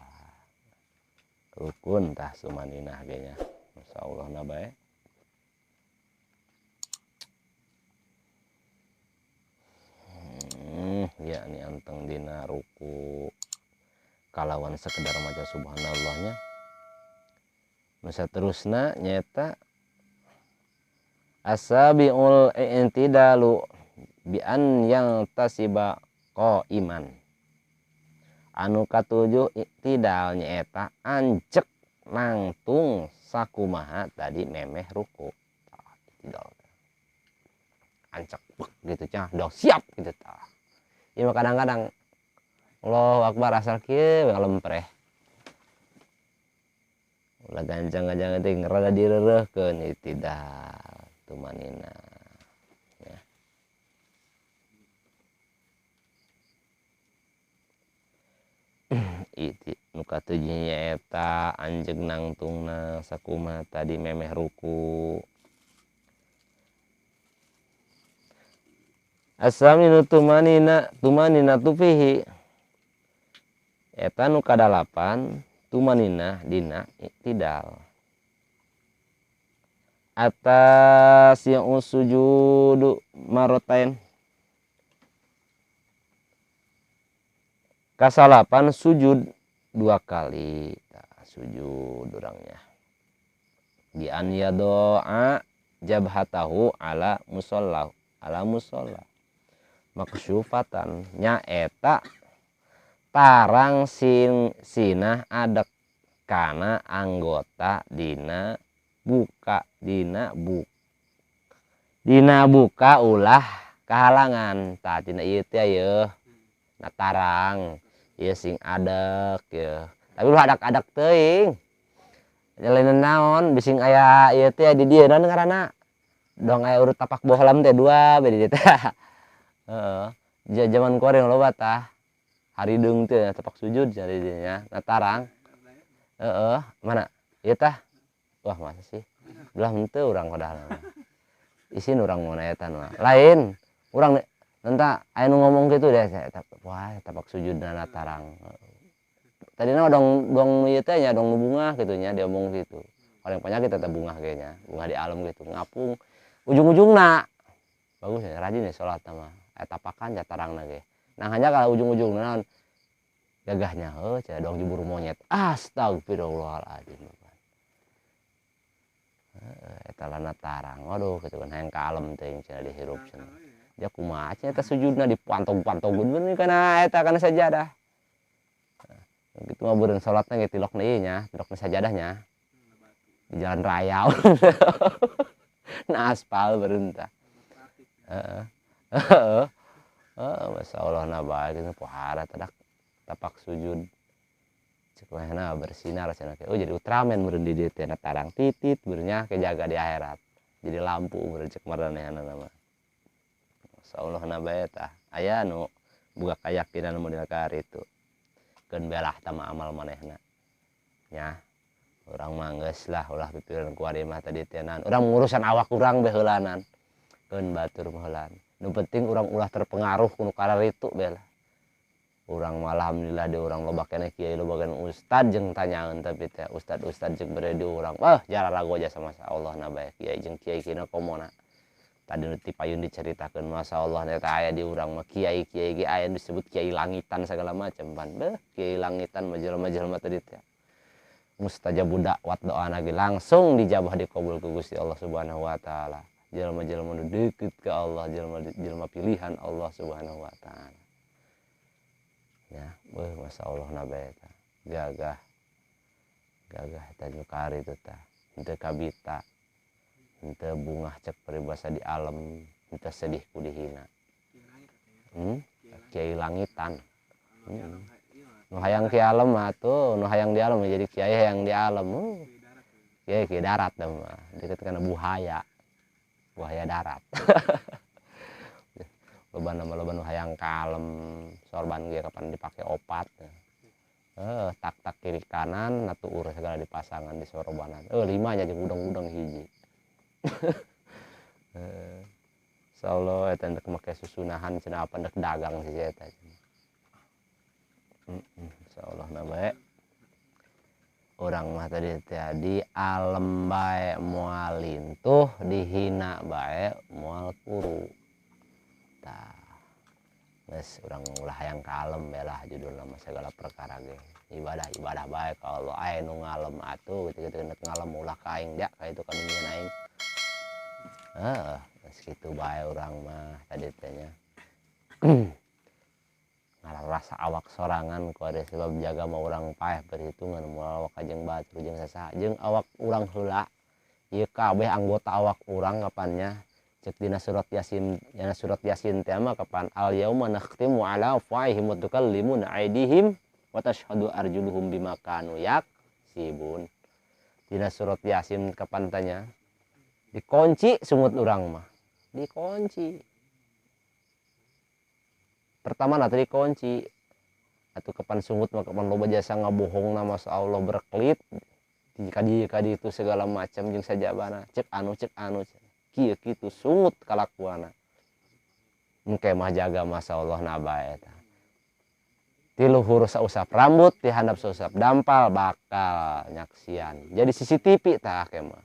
Rukun tah tumaninah ge nya. Masyaallah na bae. Yakni anteng dina ruku kalawan sekedar maca subhanallahnya. Nu saterusna nyaeta asabiul i'tidalu bi an yang tasiba qaiman. Anu katujuh i'tidal nyaeta anjek nangtung sakumaha tadi memeh ruku. Tah i'tidal. Ancek bek gitu cah, udah siap gitu tah. Ieu mah kadang-kadang Allahu Akbar asal kieu we ngalempreh. Ulah gancang-gancang teh rada direureuhkeun i'tidal tumanina. Ya. Iti nu katujuh nyaeta anjeug nangtungna sakumaha tadi memeh ruku. Asaminu tumanina tumanina tufihi eta nu kadalapan tumanina dina i'tidal. Atas yang sujudu marotain kasalapan sujud 2 kali. Tah, sujud orangnya bi an yadoa jabhatahu ala musallahu ala musalla maksyufatan nyaeta tarang sinah adek kana anggota dina buka dina buka ulah Kahalangan tah tina ieu teh yeuh na tarang ieu sing adek yeuh. Tapi ulah adak-adak teuing. Lain naon bising aya ieu teh di dieu naon ngaranna? Dong aya urut tapak bohlam teh dua bae di dieu teh. Heeh. Jaman kuari loba tah. Harideung teh tapak sujud cenah di dieu nya, na tarang. Heeh, mana? Ieu tah. Wah, masa sih? Belah henteu urang padahal mah. Isin urang mun eta mah. Lain, urang nenta aya nu ngomong kitu deh, wah tapak sujudna na tarang. Tadina dong dong ieu teh nya dong nu bungah kitu nya diomong kitu. Paling penyakit eta bungah ge nya, bungah di alam gitu, ngapung. Ujung-ujungna bagus ya rajin ya salat mah. Eta tapakan nya tarangna ge. Nah hanya kalau ujung-ujungna naon gagahnya heuh cenah dong jubur monyet. Astagfirullahaladzim. Heeh, eta lana tarang. Waduh kitu kan hayang ka alam teuing cenah dihirup cenah. Dia kumaha cenah eta sujudna dipantog-pantogeun bener kana eta kana sajadah. Gitu mah beureun salatna ge tilokna ieu nya, tilokna sajadahnya. Di jalan raya. Na aspal beureun tah. Heeh. Heeh. Heeh, masyaallah na bae geus pohara teh tapak sujud. Cek manehna bersinar cenah teh. Oh jadi Ultraman meureun di dieu teh na tarang titit beureun nya ke jaga di akhirat. Jadi lampu meureun cek maranehna mah. Masyaallah na bae tah. Aya nu boga kayakinan model karitu. Keun belah tah mah amal manehna. Nya urang mah geus lah ulah pipireun ku ari mah tadi teh naon. Urang ngurusan awak urang bae heulanan. Keun batur mah heulaan. Nu penting urang ulah terpengaruh ku nu kararitu bae lah. Urang mah alhamdulillah di urang loba keneh kiai loba keneh ustad jeung tanyaeun tapi teh ustad-ustad jeung bere di urang. Wah jararago jasa masyaallah na bae kiai jeung kiai kina komona. Tadi nu ti payun diceritakeun masyaallah eta aya di urang mah kiai-kiai ge aya disebut kiai langitan segala macam pan. Beuh kiai langitan mah jelema-jelema tadi teh. Mustajabud dakwat doana ge langsung dijabah dikabul ku Gusti Allah Subhanahu wa taala. Jelema-jelema nu deukeut ka Allah, jelema pilihan Allah Subhanahu wa taala. Ya, beuh masyaallah na bae eta. Gagah. Gagah eta nu kari itu tah. Henteu kabita. Henteu bungah cek peribahasa di alam, henteu sedih ku dihina. Kiai langitan. Nu hayang ki alam mah tuh, nu hayang di alam mah jadi kiai hayang di alam. Kiai ki darat dah mah, deket kana buhaya. Buhaya darat. Loba nama loba nu hayang kalem, sorban ge kapan dipake opat. Tak-tak kiri kanan, natuur segala dipasangan di sorbanan. Lima nya jeung udang-udang hiji. Insyaallah eta ndek make susunahan cenah apa ndek dagang sih eta. Insyaallah na bae. Urang mah tadi teh di alem bae moal lintuh, dihina bae moal kuru. Tah. Geus urang ulah hayang kalem bae lah judulna mah segala perkara ge. Ibadah ibadah bae ka Allah aya nu ngalem atuh kitu-kitu nek ngalem ulah ka aing dia ka itu ka nyieun aing. Heeh, geus kitu bae urang mah tadi teh nya. Ngarasa awak sorangan ku ada sebab jaga mah urang paeh perhitungan moal awak jeung batur jeung sasaha jeung awak urang heula. Ieu kabeh anggota awak urang kapannya cek dina surat Yasin, dina surat Yasin teh mah kapan al yauma nakhtimu ala afwahihim wa tukallimuna aydihim wa tashhadu arjuluhum bima kanu yaksibun. Dina surat Yasin kapan tanya dikunci sungut urang mah, dikunci. Pertama nanti dikunci atau kapan sungut mah kapan loba jasa ngabohong nama Allah berkelit kadi kadi itu segala macam jeung sajabana cek anu kieu kitu sungut kalakuana engke mah jaga masa Allah na bae eta ti luhur sausap rambut ti handap sausap dampal bakal nyaksian jadi CCTV tah ke mah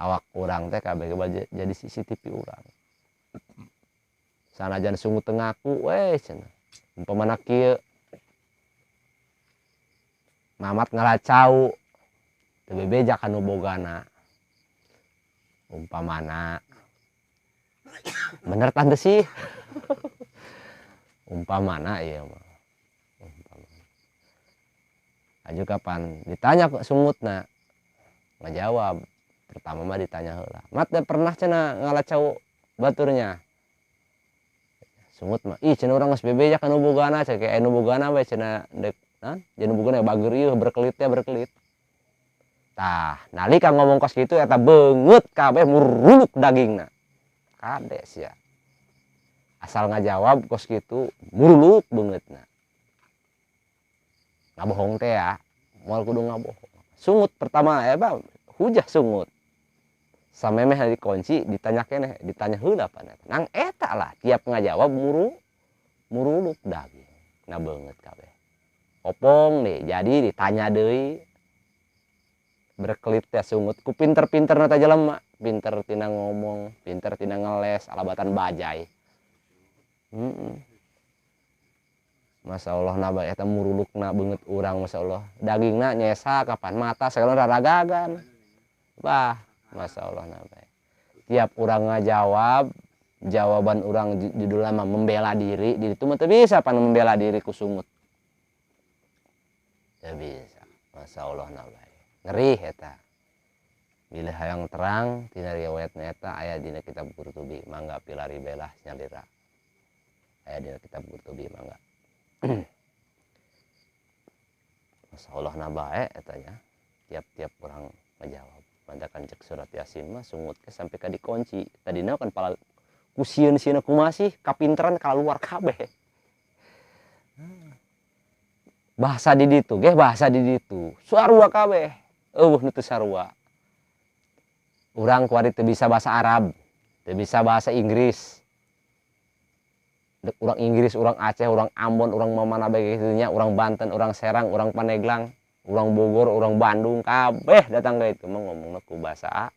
awak urang teh kabeh jadi CCTV urang sanajan sungut teu ngaku we cenah umpamana kieu mamat ngalacau teu bebeja ka nu bogana umpamana bener tante sih umpamana ieu mah umpamana aju kapan ditanya kok sungutna ngajawab pertama mah ditanya heula mat teh pernah cenah ngalacau baturnya Sungut mah ih cenah urang geus bebeja ka nu bogana cek aya nu bogana we cenah dek naon jeung nu bogana bager ieu berkelit teh berkelit. Tah nalika ngomong kos kitu eta beungeut kabeh muruluk dagingna. Kade sia. Asal ngajawab kos kitu muruluk beungeutna. Ngabohong teh ya, moal kudu ngabohong. Sungut pertama eta hujah sungut. Samemeh dikunci ditanya keneh, ditanya heula pan eta. Nang eta lah tiap ngajawab muruluk daging. Na beungeut kabeh. Opong nih, jadi ditanya deui. Berkelit teh sungut ku pinter-pinterna teh jelema, pinter tina ngomong, pinter tina ngeles, alabatan bajai. Masya Allah naba eta murulukna beungeut urang Masya Allah. Dagingna nyesa kapan mata segala raragagan. Bah, Masya Allah naba. Tiap urang ngajawab, jawaban urang judulna mah membela diri, di ditu mah teu bisa pan membela diri ku sungut. Teu bisa. Masya Allah naba. Ngeri eta. Bila hayang terang tina riwayatna eta aya dina kitab Qurtubi, mangga pilari belah nyalira. Aya dina kitab Qurtubi mangga. Masya Allah nabae eta nya. Tiap-tiap orang ngajawab. Mantakan cek surat Yasin mah sungut ke sampai ka dikunci. Tadina kan pala ku sieun-sieunna kumaha sih kapinteran kaluar kabeh. Bahasa di ditu geh bahasa di ditu. Sarua kabeh. Eueuh nu teu sarua. Urang kuari teu bisa bahasa Arab, teu bisa bahasa Inggris. Dek urang Inggris, urang Aceh, urang Ambon, urang mamana bae kitu nya, urang Banten, urang Serang, urang Pandeglang, urang Bogor, urang Bandung, kabeh datang ka itu mah ngomongna ku bahasa Arab.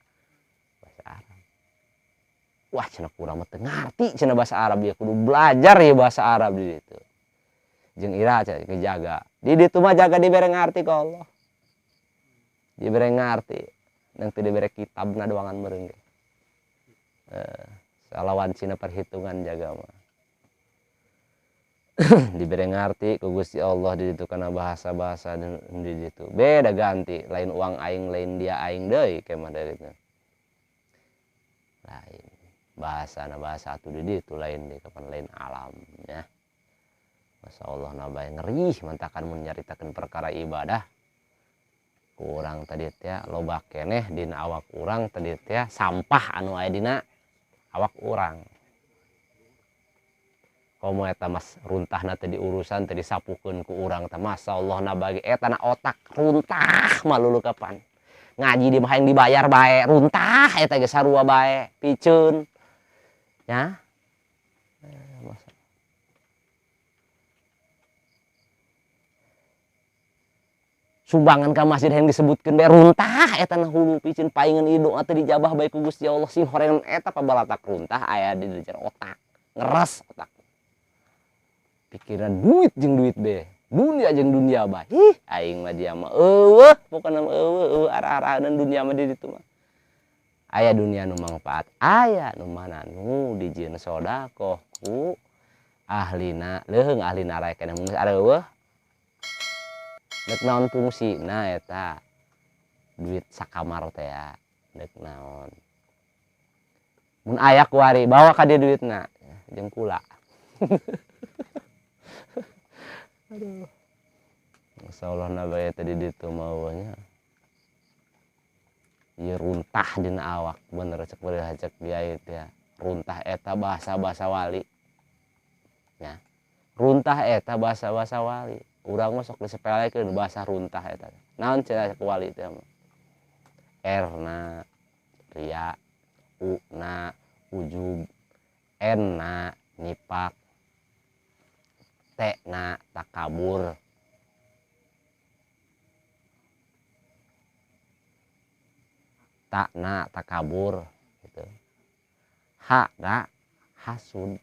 Wah cenah kurang mah teu ngarti cenah bahasa Arab ieu kudu belajar ya bahasa Arab di ditu. Jeung ira cenah ngejaga. Di ditu mah jaga dibere ngarti ku Allah. Dibere ngarti, nang teu dibere kitabna doangan meureun ge. Salawan cina perhitungan jaga mah. Dibere ngarti ku Gusti Allah di ditu kana bahasa-bahasa di ditu. Beda ganti, lain uang aing lain dia aing deui ke mah dari itu. Lain bahasana bahasa atuh di ditu lain deui kapan lain alam nya. Masya Allah nabae ngeri mantakan mun nyaritakeun perkara ibadah. Ku urang tadi teh loba keneh dina awak urang tadi teh sampah anu aya dina awak urang. Komo eta mas runtahna teh diurusan teh disapukeun ku urang teh masyaallah na bagi eta na otak runtah malulu kapan. Ngaji di mah hayang dibayar bae runtah eta ge sarua bae piceun. Ya. Sumbangan ka masjid yang disebutkeun bae runtah eta na hulu piceun paingan ieu doa teh dijabah bae ku Gusti Allah sing horengan eta pabalatak runtah aya di jero otak ngeres otak. Pikiran duit jeung duit be, dunia jeung dunia bae. Ih, aing mah dia mah eueuh, pokona mah eueuh, eueuh arah-arahan dunia mah di ditu mah. Aya dunia nu mangfaat, aya nu mana nu dijieun sedekah ku ahlina, leuheung ahlina raya keneh mun geus areueuh. Deuk naon fungsina eta? Duit sakamar teh ya, deuk naon. Mun aya kuari bawa ka dieu duitna jeung kula. Aduh. Masyaallah nabae tadi ditu mah nya. Ieu runtah dina awak bener cek beureum cek kiai teh. Runtah eta bahasa-bahasa wali. Nya. Runtah eta bahasa-bahasa wali. Urang mah sok disepelekeun bahasa runtah eta. Naon cenah cek wali teh mah? R na ria, U na ujub, N na nipak, T na takabur. Ta na takabur gitu. H na hasud.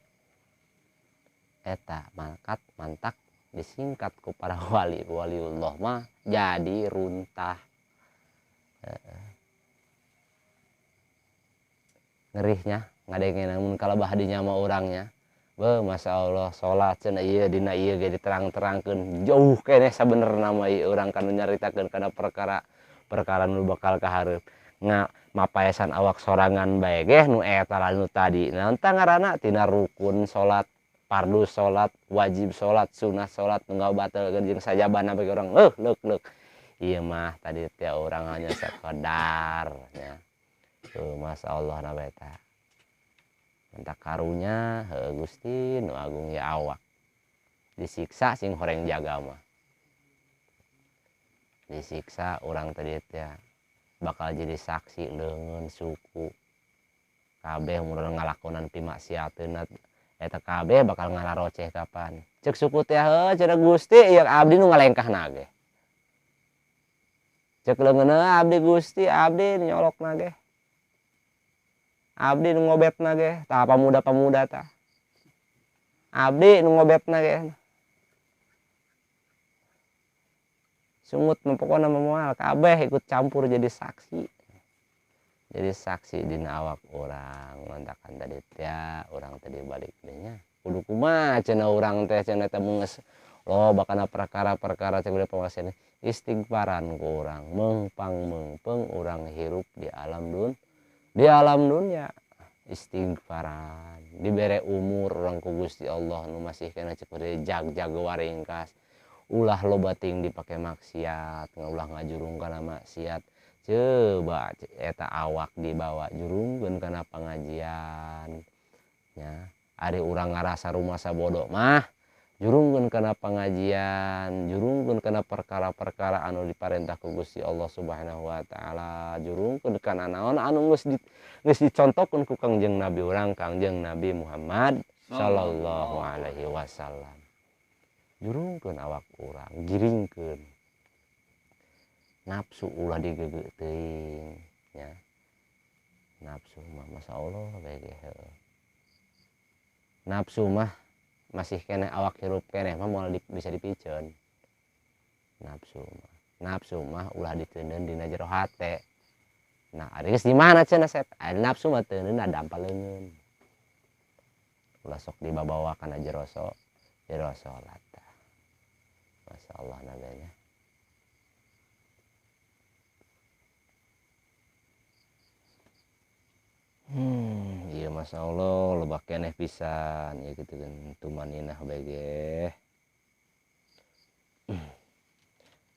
Eta mangkat mantak disingkat ku para wali waliullah mah jadi runtah. Ngerihnya ngadengena mun kalabah dinya mah urangnya. Beuh Masya Allah salat cenah ieu dina ieu ge diterang-terangkeun jauh keneh sabenerna mah ieu urang kana nyaritakeun kana perkara nu bakal kahareup. Nga mapaesan awak sorangan bae geh nu eta lah nu tadi. Naon tah ngaranna tina rukun salat. Fardu salat, wajib salat, sunah salat nu ngabatalkeun jeung sajabana bagi urang leuh leuk leuk. Ieu mah tadi teh urang hanya sekedar nya. Tuh masyaallah na bae tah. Mantap karunya heuh Gusti nu agung ya awak. Disiksa sing horeng jaga mah. Disiksa urang tadi teh bakal jadi saksi leungeun suku. Kabeh mun urang ngalakonan pimaksiateun eta kabeh bakal ngararoceh kapan. Ceuk suku teh heuh cenah Gusti ieu abdi nu ngalengkahna ge. Ceuk leungeun abdi Gusti abdi nu nyolokna ge. Abdi nu ngobetna ge, tah pamuda-pamuda tah. Abdi nu ngobetna ge. Sungut mah pokona mah moal kabeh ikut campur jadi saksi. Jadi saksi dina awak urang, mantakan tadi teh urang tadi balik deui nya. Kudu kumaha cenah urang teh cenah teh mun geus loba kana perkara-perkara cek udah pengawasan istighfaran ku urang, meungpang-meungpeung urang hirup di alam dun, di alam dunia istighfaran dibere umur urang ku Gusti Allah nu masih kena cek bere jag-jag waringkas ulah loba ting dipake maksiat ulah ngajurung kana maksiat coba eta awak dibawa jurungkeun kana pengajian nya ari urang ngarasa rumasa bodoh mah jurungkeun kana pengajian jurungkeun kana perkara-perkara anu diparentah ku Gusti Allah Subhanahu wa taala jurungkeun kana naon anu geus dicontohkeun ku Kangjeng Nabi urang Kangjeng Nabi Muhammad sallallahu alaihi wasallam jurungkeun awak urang giringkeun nafsu ulah digeugeuh teuing nya nafsu mah masyaallah bae ge heuh nafsu mah masih keneh awak hirup keneh mah moal bisa dipiceun nafsu mah ulah diteundeun dina jero hate nah ari geus di mana cenah sep ari nafsu mah teundeunna dampal leungeun ulah sok dibabawa kana jero jero salat tah masyaallah nabenya iya masyaallah loba keneh pisan ya gitu kan tumaninah bae ge.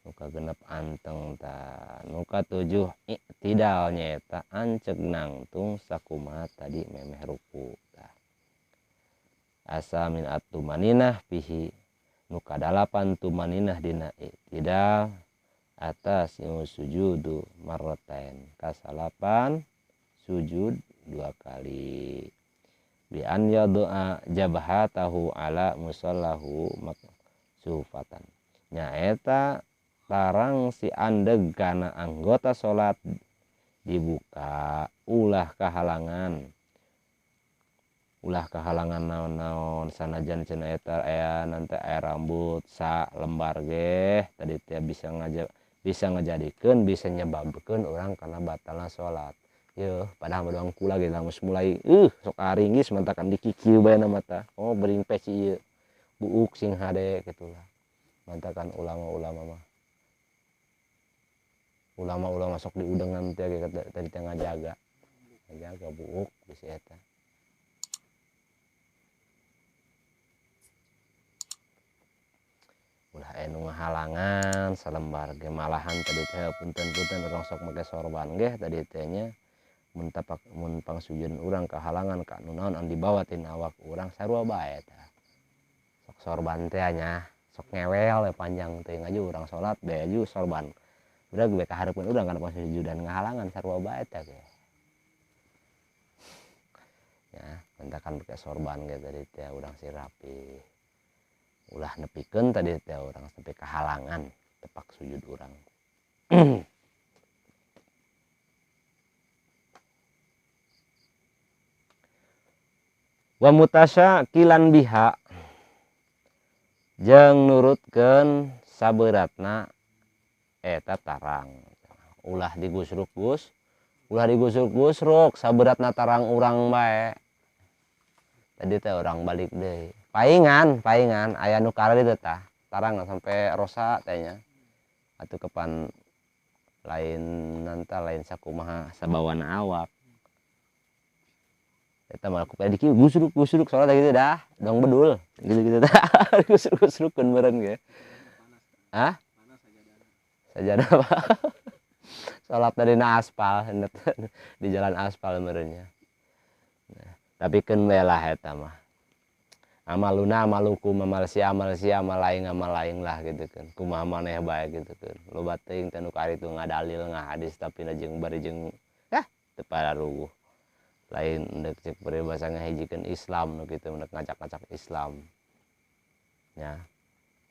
Nuka genep anteng ta nuka tujuh i'tidal nyaeta anceg nangtung sakumaha tadi memeh ruku tah. Asa min atumaninah fihi nuka dalapan tumaninah dina i'tidal atas sujudu marratain kasalapan sujud dua kali bi an yadu'a jabhatahu ala musallahu maksufatan nyaeta tarang si andeg kana anggota salat dibuka ulah kahalangan naon-naon sanajan cenah eta aya nanti aya rambut sa lembar ge tadi teh bisa ngajadikeun bisa nyebabkeun urang kana batalna salat. Yeuh, padahal mah doang kula ge lamun mulai sok aringgis mantakan dikikieu bae na mata. Oh, beuring peci ieu. Buuk sing hade kitulah. Mantakan ulama-ulama mah. Ulama-ulama sok diudengan teh ge tadi teh ngajaga. Ngajaga buuk bisi eta. Ulah aya nu ngahalangan salembar ge malahan tadi teh punten-punten urang sok make sorban ge tadi teh nya. Mun tapak mun pangsujud urang kahalangan ka nu naon anu dibawa tina awak urang sarua bae tah. Sok sorban teh nya, sok ngewel we panjang teh ngaju urang salat bae aju sorban. Udah ge kahareupeun urang kana pangsujudan ngahalangan sarua bae teh ge. Ya, mentakan pake sorban ge tadi teh urang si rapi. Ulah nepikeun tadi teh urang sampai kahalangan tepak sujud urang. Wa mutasyakilan biha jeung nurutkeun saberatna eta tarang ulah digusruk-gus ulah digusruk-gusruk saberatna tarang urang bae tadi teh urang balik deui paingan aya nu karari teh tah tarang sampai rosa teh nya atuh kepan lain nanta lain sakumaha sabawana awak. Eta mah aku di kieu gusruk-gusruk salat gitu dah, dong bedul gitu-gitu dah. Gusruk-gusrukkeun meureun ge. Hah? Sajadah apa? Salat dari na aspal di jalan aspal meureunnya. Nah, tapi keun we lah eta mah. Amaluna amalukum amal sia amal sia amal aing lah gitu kan. Kumaha maneh bae gitu kan. Loba teuing teh nu karitu ngadalil ngahadis tapi na jeung bari jeung ah teu pararuguh. Lain endek cek peribahasa ngahijikeun Islam nu kitu endek ngacak-ngacak Islam. Ya.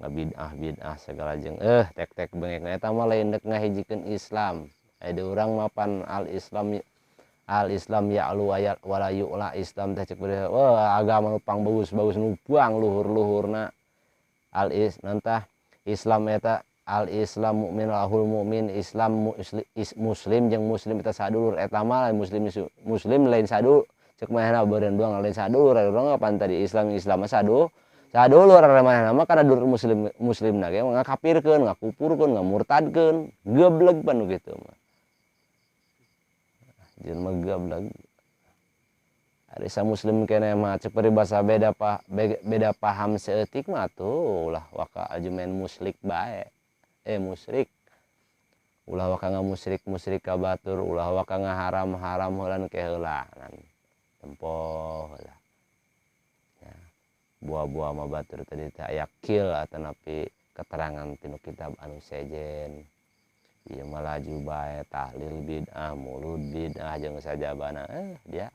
Ngabid'ah bid'ah segala jeung tek-tek bengek eta mah lain endek ngahijikeun Islam. Aya di urang mapan al-Islam ya'lu wala yu'la Islam teh cek peribahasa wah agama nu pang bagus-bagus nu buang luhur-luhurna. Al-is nantah Islam eta al-Islam mukmin lahul mukmin Islam muslim jeung muslim eta sadulur eta mah lain muslim muslim lain sadulur cek manehna beureun doang lain sadulur urang pan tadi Islam Islam mah sadulur manehna mah kana dulur muslim muslimna ge ngakafirkeun ngakupurkeun ngamurtadkeun gebleg pan kitu mah jelema gebleg ari samuslim keneh mah cek peribahasa beda paham saeutik mah atuh ulah waka ajumen muslik bae. Musyrik ulah waka ngamusyrik-musyrik ka batur ulah waka ngaharam-haram heulan ke heula tempo heula ya buah-buah mah batur tadi teh aya kil atanapi keterangan tinu kitab anu sejen ieu mah laju bae tahlil bid'ah mulud bid'ah jeung sajabana dia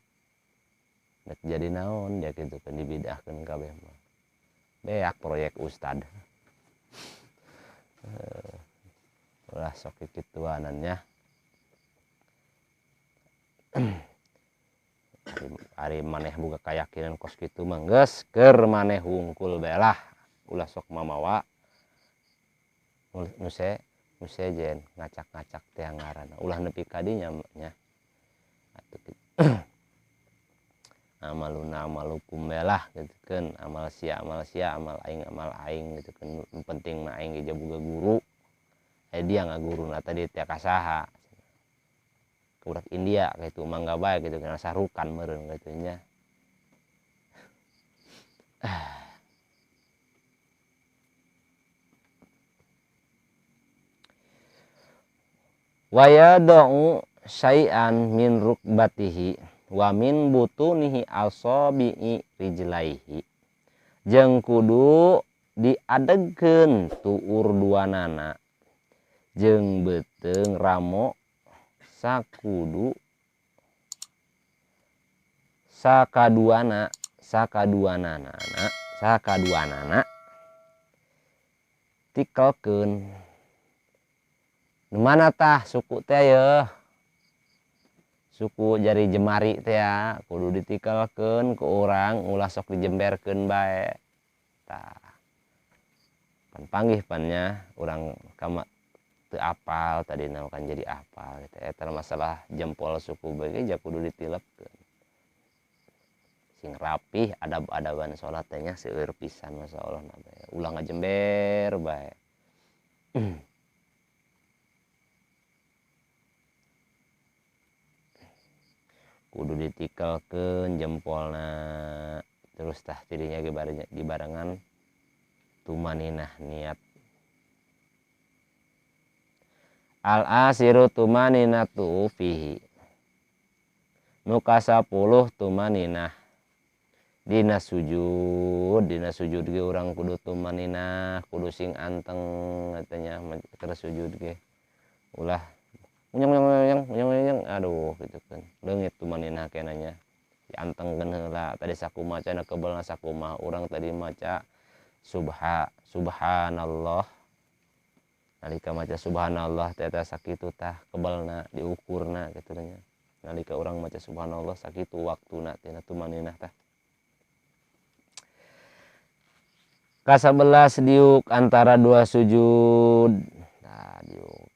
nek jadi naon dia kitu kan dibid'ahkeun kabeh mah beak proyek ustad. Ulah sok kikituanannya. Ari maneh boga kayakinan kos kitu mah geus keur maneh wungkul bae lah. Ulah sok mamawa nu sejen ngacak-ngacak teh ngaranna. Ulah nepi ka dinya nya. Atuh amaluna amalukum bae lah gitu kan. Amal sia amal aing gitu kan. Nu penting mah aing ge boga guru. Dia ngaguruna tadi teh ka saha. Budak India gitu mangga bae gitu kan sarukan meureun kitu nya. Wa yad'u syai'an min rukbatihi wa min butunihi asabi'i rijlaihi. Jeung kudu diadegkeun tuur duanana jeung beuteung ramo sakudu sakaduanana tikelkeun. Nu mana tah suku teh yeuh suku jari jemari teh ya kudu ditikelkeun ku urang ulah sok dijemberkeun bae tah pan panggih pannya urang kama teu apal tadina kan jadi apal gitu eta masalah jempol suku bae ge kudu ditilepkeun sing rapih adab-adaban salat teh nya seueur pisan masyaallah na bae ulah ngajember bae. Kudu ditikelkeun jempolna terus tah tidinya ge dibarengan tumaninah niat. Al asiru tumaninatu fihi nu ka-10 tumaninah dina sujud ge urang kudu tumaninah kudu sing anteng katanya keur sujud ge ulah unyang aduh gitu kan leungit tumaninah kenanya diantengkeun heula tadi sakumaha cenah kebelna sakumaha urang tadi maca subhanallah nalika maca subhanallah teh eta sakitu tah kebelna diukurna kitu nya nalika urang maca subhanallah sakitu waktuna tina tumaninah tah. Ka-11 diuk antara dua sujud. Nah, diuk.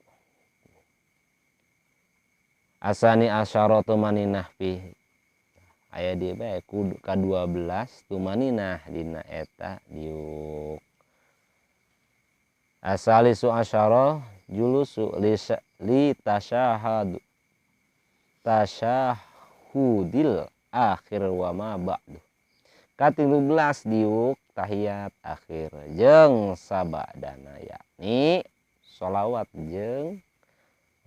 Asani asyara tumaninah fi. Aya di bae ka-12 tumaninah dina eta diuk. Asalisu asyara julusu li tasyahudil akhir wa ma ba'du. Ka-13 diuk tahiyat akhir jeung sabadana yakni sholawat jeung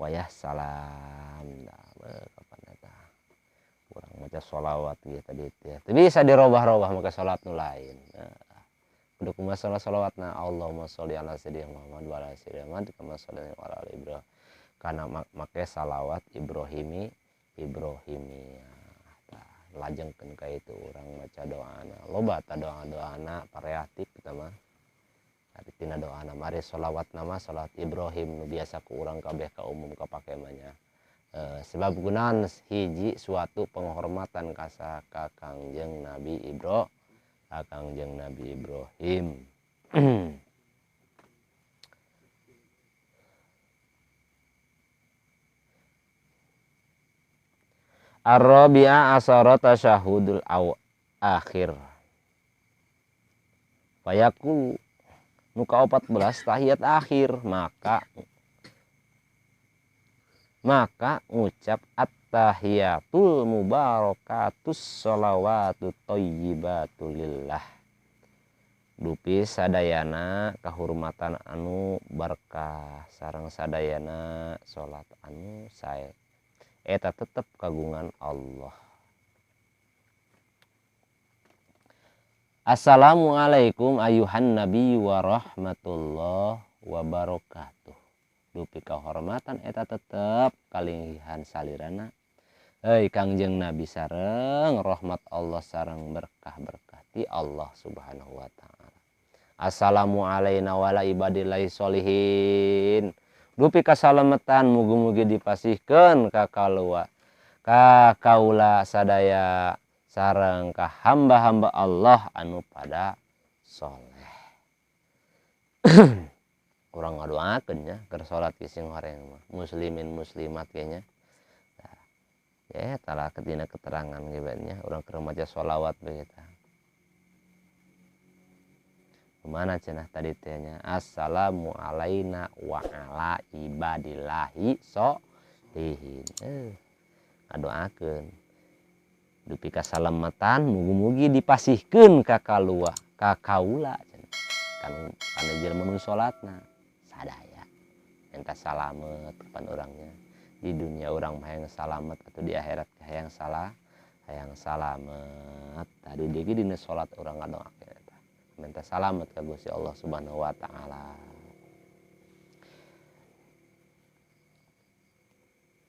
wayah salam. Nah, kapan eta urang maca sholawat ieu tadi teh teu bisa dirobah-robah make salat nu lain. Nah, kudu kumaha sholawatna Allahumma sholli ala sayyidina Muhammad wa ala sayyidina Muhammad kama sholli ala ali Ibrahim. Kana make salawat Ibrahimi Ibrahimiyah. Lajengkeun ka itu urang maca doana loba ta doa-doana variatif eta mah. Ari tina doana mari sholawatna mah sholawat Ibrahim nu biasa ku urang kabeh ka umum kapake mah nya. Sebab gunaan hiji suatu penghormatan ka Kangjeng Nabi Ibro, ka Kangjeng Nabi Ibrahim. Ar-rabi'a asara tasyahudul akhir. Fayaqulu nu ka-14 tahiyat akhir maka ngucap at-tahiyatul mubarakatus sholawatu thayyibatu lillah. Dupi sadayana kahurmatan anu berkah sareng sadayana salat anu sae. Eta tetep kagungan Allah. Assalamualaikum ayuhan nabi wa rahmatullah wa barakatuh. Dupi kahormatan eta tetep kalinggihan salirana. Hei Kangjeng Nabi sareng rahmat Allah sareng berkah-berkah ti Allah Subhanahu wa taala. Assalamu alaina wa ala ibadillahi sholihin. Dupi kasalametan mugi-mugi dipasihkeun ka kalua ka kaula sadaya sareng ka hamba-hamba Allah anu pada soleh. Urang ngadoakeun nya keur salat ki sing horeng mah muslimin muslimat ge nya. Tah ya tah ketina keterangan ge nya urang keur maca sholawat bae tah. Kemana cenah tadi teh nya assalamu alaina wa ala ibadillahi sholihin. Ngadoakeun dupi kasalamatan mugi-mugi dipasihkeun ka kalua ka kaula cenah. Kan kana jelema nu salatna sadaya minta salamet kapan urangnya di dunia urang mah hayang salamet atau di akhirat hayang salah hayang salamet. Tadi deui ge dina salat urang ngadoakeun eta minta salamet ka Gusti Allah Subhanahu wa taala.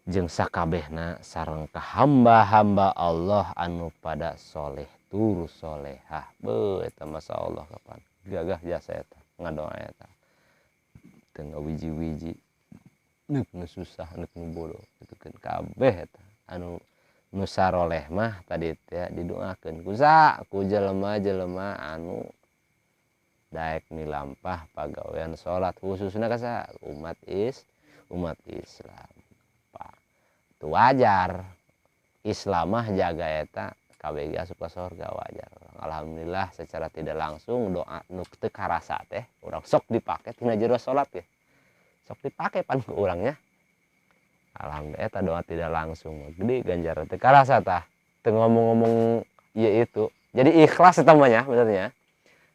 Jeung sakabehna sareng ka hamba-hamba Allah anu pada soleh tur solehah. Beuh eta masyaallah kapan gagah jasa eta ngadoa eta. Teu ngawiji-wiji neuk nu susah neuk nu bodoh kitu keun kabeh eta anu nu saroleh mah tadi teh didoakeun ku sa ku jelema-jelema anu daek nilampah pagawean salat khususna ka sa umat Islam. Pak itu wajar Islam mah jaga eta KBG asup ka surga wajar. Alhamdulillah secara tidak langsung doa nu teu karasa teh urang sok dipake tina jero salat ge. Sok dipake pan ku urang nya. Alhamdulillah eta doa tidak langsung gede ganjaran teu karasa tah. Teu ngomong-ngomong ieu itu. Jadi ikhlas eta mah nya bener nya.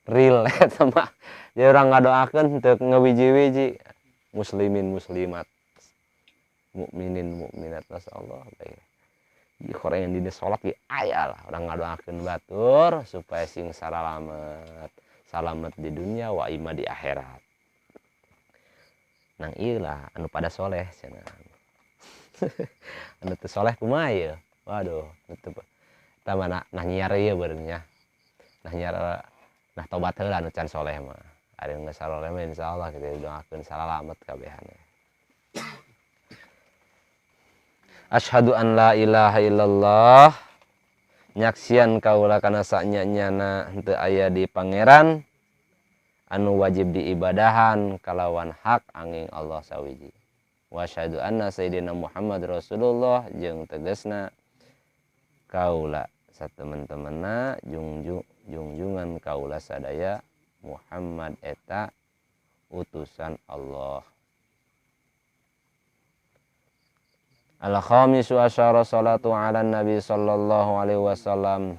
Real eta mah. Jadi urang ngadoakeun teu ngawiji-wiji muslimin muslimat mukminin mukminat masyaallah baik. Ieu koreng dina salat ge aya lah urang ngadoakeun batur supaya sing saralamet, salamet di dunia wa ima di akhirat. Nang ieu lah anu pada soleh cenah. Anu teu soleh kumaha ieu? Waduh, nu teu eta mah nah nyiar ieu beureum nya. Nah nyiar nah tobat heula anu can soleh mah. Ari nu geus saloleh mah insyaallah kitu doakeun salalamet kabehana. Asyhadu an la ilaha illallah nyaksian kaula kana sanya-nyana henteu aya di pangeran anu wajib diibadahan kalawan hak angin Allah sawiji. Wa asyhadu anna sayyidina Muhammad Rasulullah jeung tegasna kaula satemen-temenna jungjungan kaula sadaya Muhammad eta utusan Allah. Al-khamisu asyara salatu ala nabi sallallahu alaihi wasallam.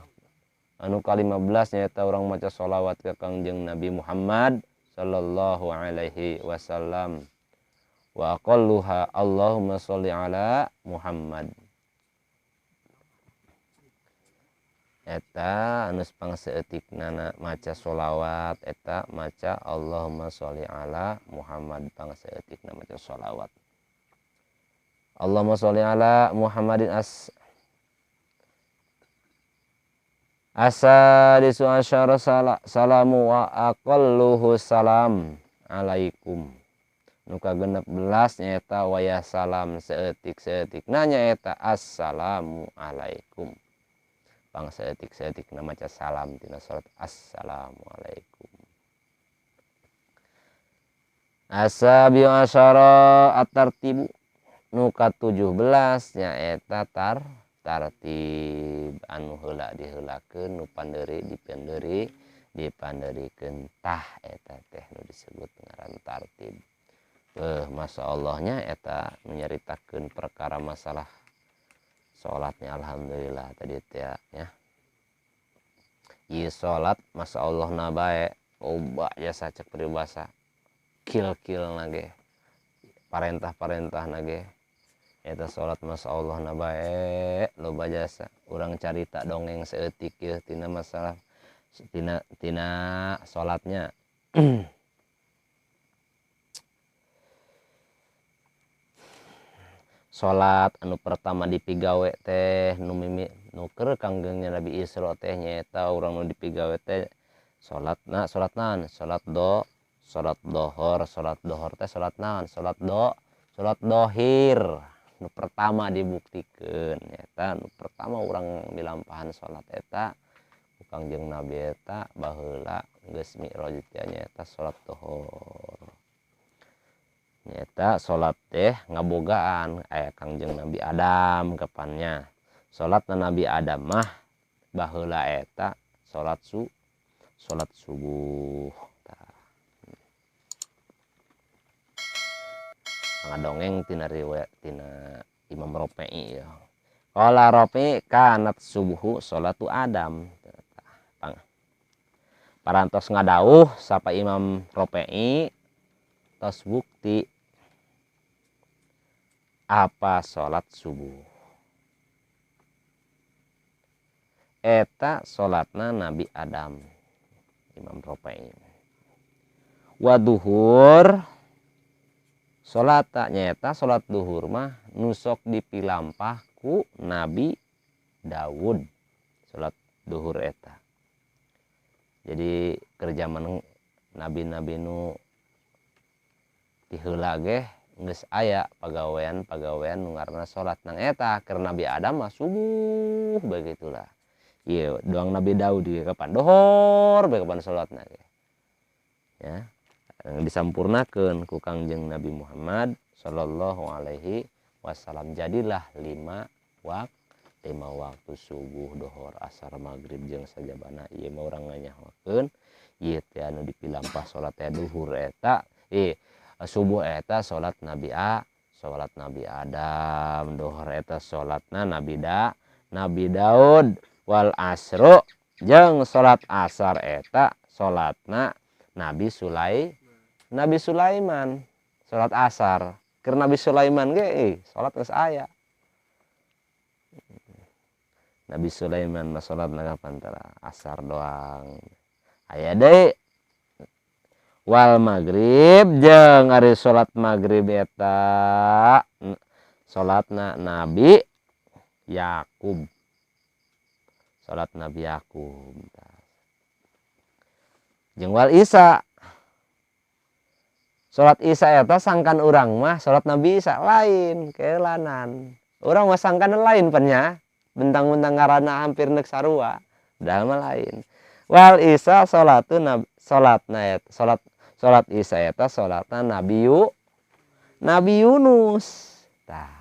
Anu ka-15 nyaeta urang maca sholawat ka Kangjeng Nabi Muhammad sallallahu alaihi wasallam. Wa aqalluha Allahumma sholli ala Muhammad. Eta anu pangsaeutikna maca sholawat eta maca Allahumma sholli ala Muhammad pangsaeutikna maca sholawat. Allahumma sholli ala Muhammadin asadisu asyara salamu wa aqalluhu salam alaikum. Nu ka-16 nyaeta wayah salam saeutik-saeutikna nyaeta assalamu alaikum. Pangsaeutik-saeutikna maca salam tina salat assalamu alaikum. Asabiu asyara at-tartibu. Nu ka-17 nyaeta tartib anu heula diheulakeun nu panderi dipanderi dipanderikeun tah eta teh nu disebut ngaran tartib. Masyaallah eta nyaritakeun perkara masalah salatnya alhamdulillah tadi teh nya. Ieu salat masyaallah na bae loba jasa cek peribahasa kil-kil na ge parentah-parentah na ge eta salat masyaallah na bae loba jasa urang carita dongeng saeutik ieu tina masalah tina salatnya. Salat anu pertama dipigawe teh nu mimi nu keur kanggengna Nabi Isra teh nyaeta urang nu dipigawe teh salatna salat naon salat do salat dohor salat dohor teh salat naon salat do salat dohir nu pertama dibuktikeun nyaeta nu pertama urang milampahan salat eta ku Kangjeng Nabi eta baheula geus mi'raj teh nyaeta salat dohor. Nyaeta salat teh ngabogaan aya Kangjeng Nabi Adam kapannya. Salatna Nabi Adam mah baheula eta salat salat subuh. Tah. Ngadongeng tina riwayat tina Imam Rafi'i ya. Qala Rafi'i kanat subuhu salatu Adam. Tah. Parantos ngadauh sapa Imam Rafi'i tos bukti apa salat subuh eta salatna Nabi Adam Imam Rafi'i. Wa duhur salat nyaeta salat duhur mah nu sok dipilampah ku Nabi Daud salat duhur eta. Jadi keur jaman nabi-nabi nu tiheula ge geus aya pagawean-pagawean nu ngaranna salat nang eta keur Nabi Adam mah subuh begitulah. Ieu doang Nabi Daud ge kapan dohor bae kapan salatna ge. Ya, disampurnakeun ku Kangjeng Nabi Muhammad sallallahu alaihi wasallam. Jadilah 5 waktu subuh, dohor, asar, maghrib jeung sajabana. Ieu mah urang nganyahokeun ieu teh anu dipilampah salat teh duhur eta subuh eta salat Nabi A, salat Nabi Adam, dohor eta salatna Nabi Daud, wal asru jeung salat asar eta salatna Nabi Sulaiman, salat asar. Keur Nabi Sulaiman ge salat geus aya. Nabi Sulaiman mah salatna kapan tara asar doang. Aya deui wal maghrib jeung ari salat maghrib eta salatna Nabi Yakub. Salat Nabi Yakub. Jeung wal Isya. Salat Isya eta sangkan urang mah salat Nabi Isa lain keulanan. Urang mah sangkan lain pen nya. Bentang-bentang ngaranna hampir neuk sarua, padahal mah lain. Wal Isya salatu salatna eta salat Isya eta salatna Nabi Yunus. Tah.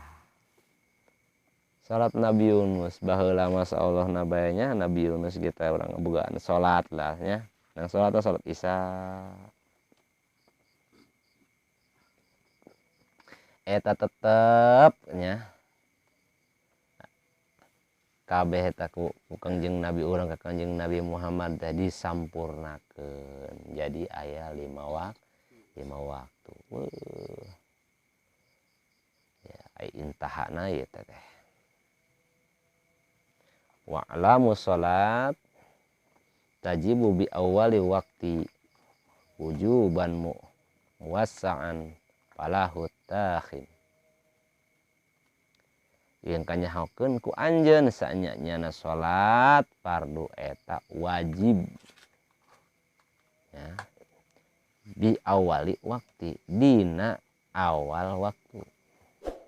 Salat Nabi Yunus baheula masyaallah nabayanya Nabi Yunus kita urang bogaan salat lah nya. Nang salat salat Isya. Eta tetep nya. Kabeh eta ku Kangjeng Nabi urang ka Kangjeng Nabi Muhammad teh disampurnakeun. Jadi aya 5 waktu. Weuh. Ya ai intahana ieu teh. Wa'lamu salat tajibu bi awwali waqti wujuban muwassa'an falahu takhin. Yang kanyahokeun ku anjeun saenya-nyana salat fardu eta wajib ya bi awali waqti dina awal waktu.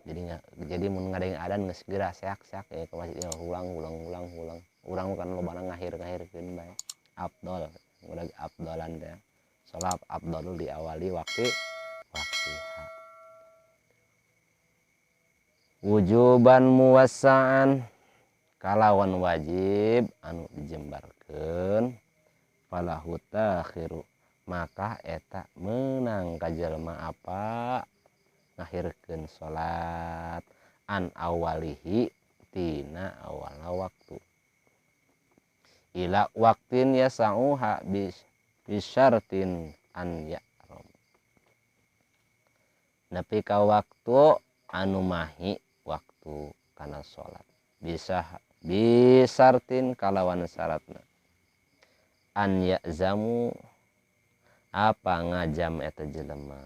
Jadi jadi mun ngadeng adan geus geura seak-seak ya ke masjid ya, ulang ulang ulang ulang. Urang kan lobana ngahir-ngahirkeun bae. Afdol, udah afdolan teh. Salat afdolul di awali waktu waktiha. Wujuban muwassa'an kalawan wajib anu dijembarkeun falahu takhiru maka eta meunang ka jelema apa ngahirkeun salat an awalihi tina awalna waktu ila waqtin yasauha bisyartin an ya'ram nepi ka waktu anu mahi waktu kana salat bisa bisartin kalawan syaratna an ya'zamu apa ngajam eta jelema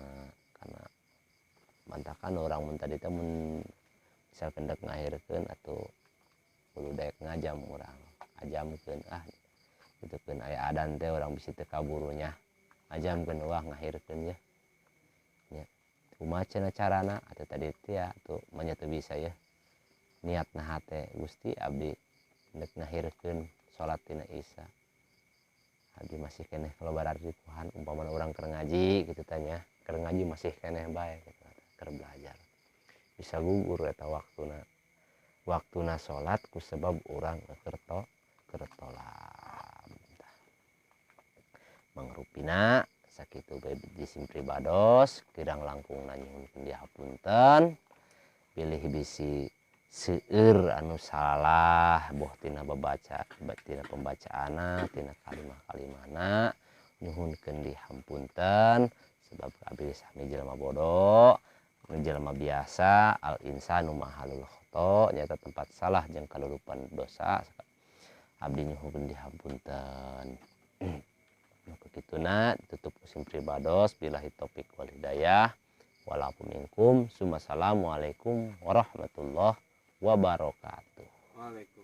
kana mantakan orang mun tadi teh mun misalkan dek ngahirkeun atuh kudu daek ngajam urang ajamkeun ah gitukeun aya adan teh urang bisi teu kaburunya ajamkeun wah ngahirkeun ye nya kumaha cenah carana atuh tadi teh ya atuh manya teu bisa ya niatna hate Gusti abdi dek ngahirkeun salat tina Isya abdi masih keneh kalobaran ripuhan umpamana urang keur ngaji kitu teh nya keur ngaji masih keneh bae kitu keur belajar bisa gugur eta waktuna waktuna salat ku sebab urang keur tolab mangrupina sakitu bae jisim pribados kirang langkung nyuhunkeun dihapunten pilih bisi seueur anu salah boh tina babaca tina pembacaanna tina kalimah-kalimahna nyuhunkeun dihampunten sebab abdi sami jelema bodoh jelema biasa al insanu mahalul khata nyata tempat salah jeung kalulupan dosa abdi nyuhunkeun dihampunten. Nu kituna ditutup musim pribados billahi taufik wal hidayah walafu minkum. Assalamualaikum warahmatullahi wabarakatuh. Waalaikumsalam.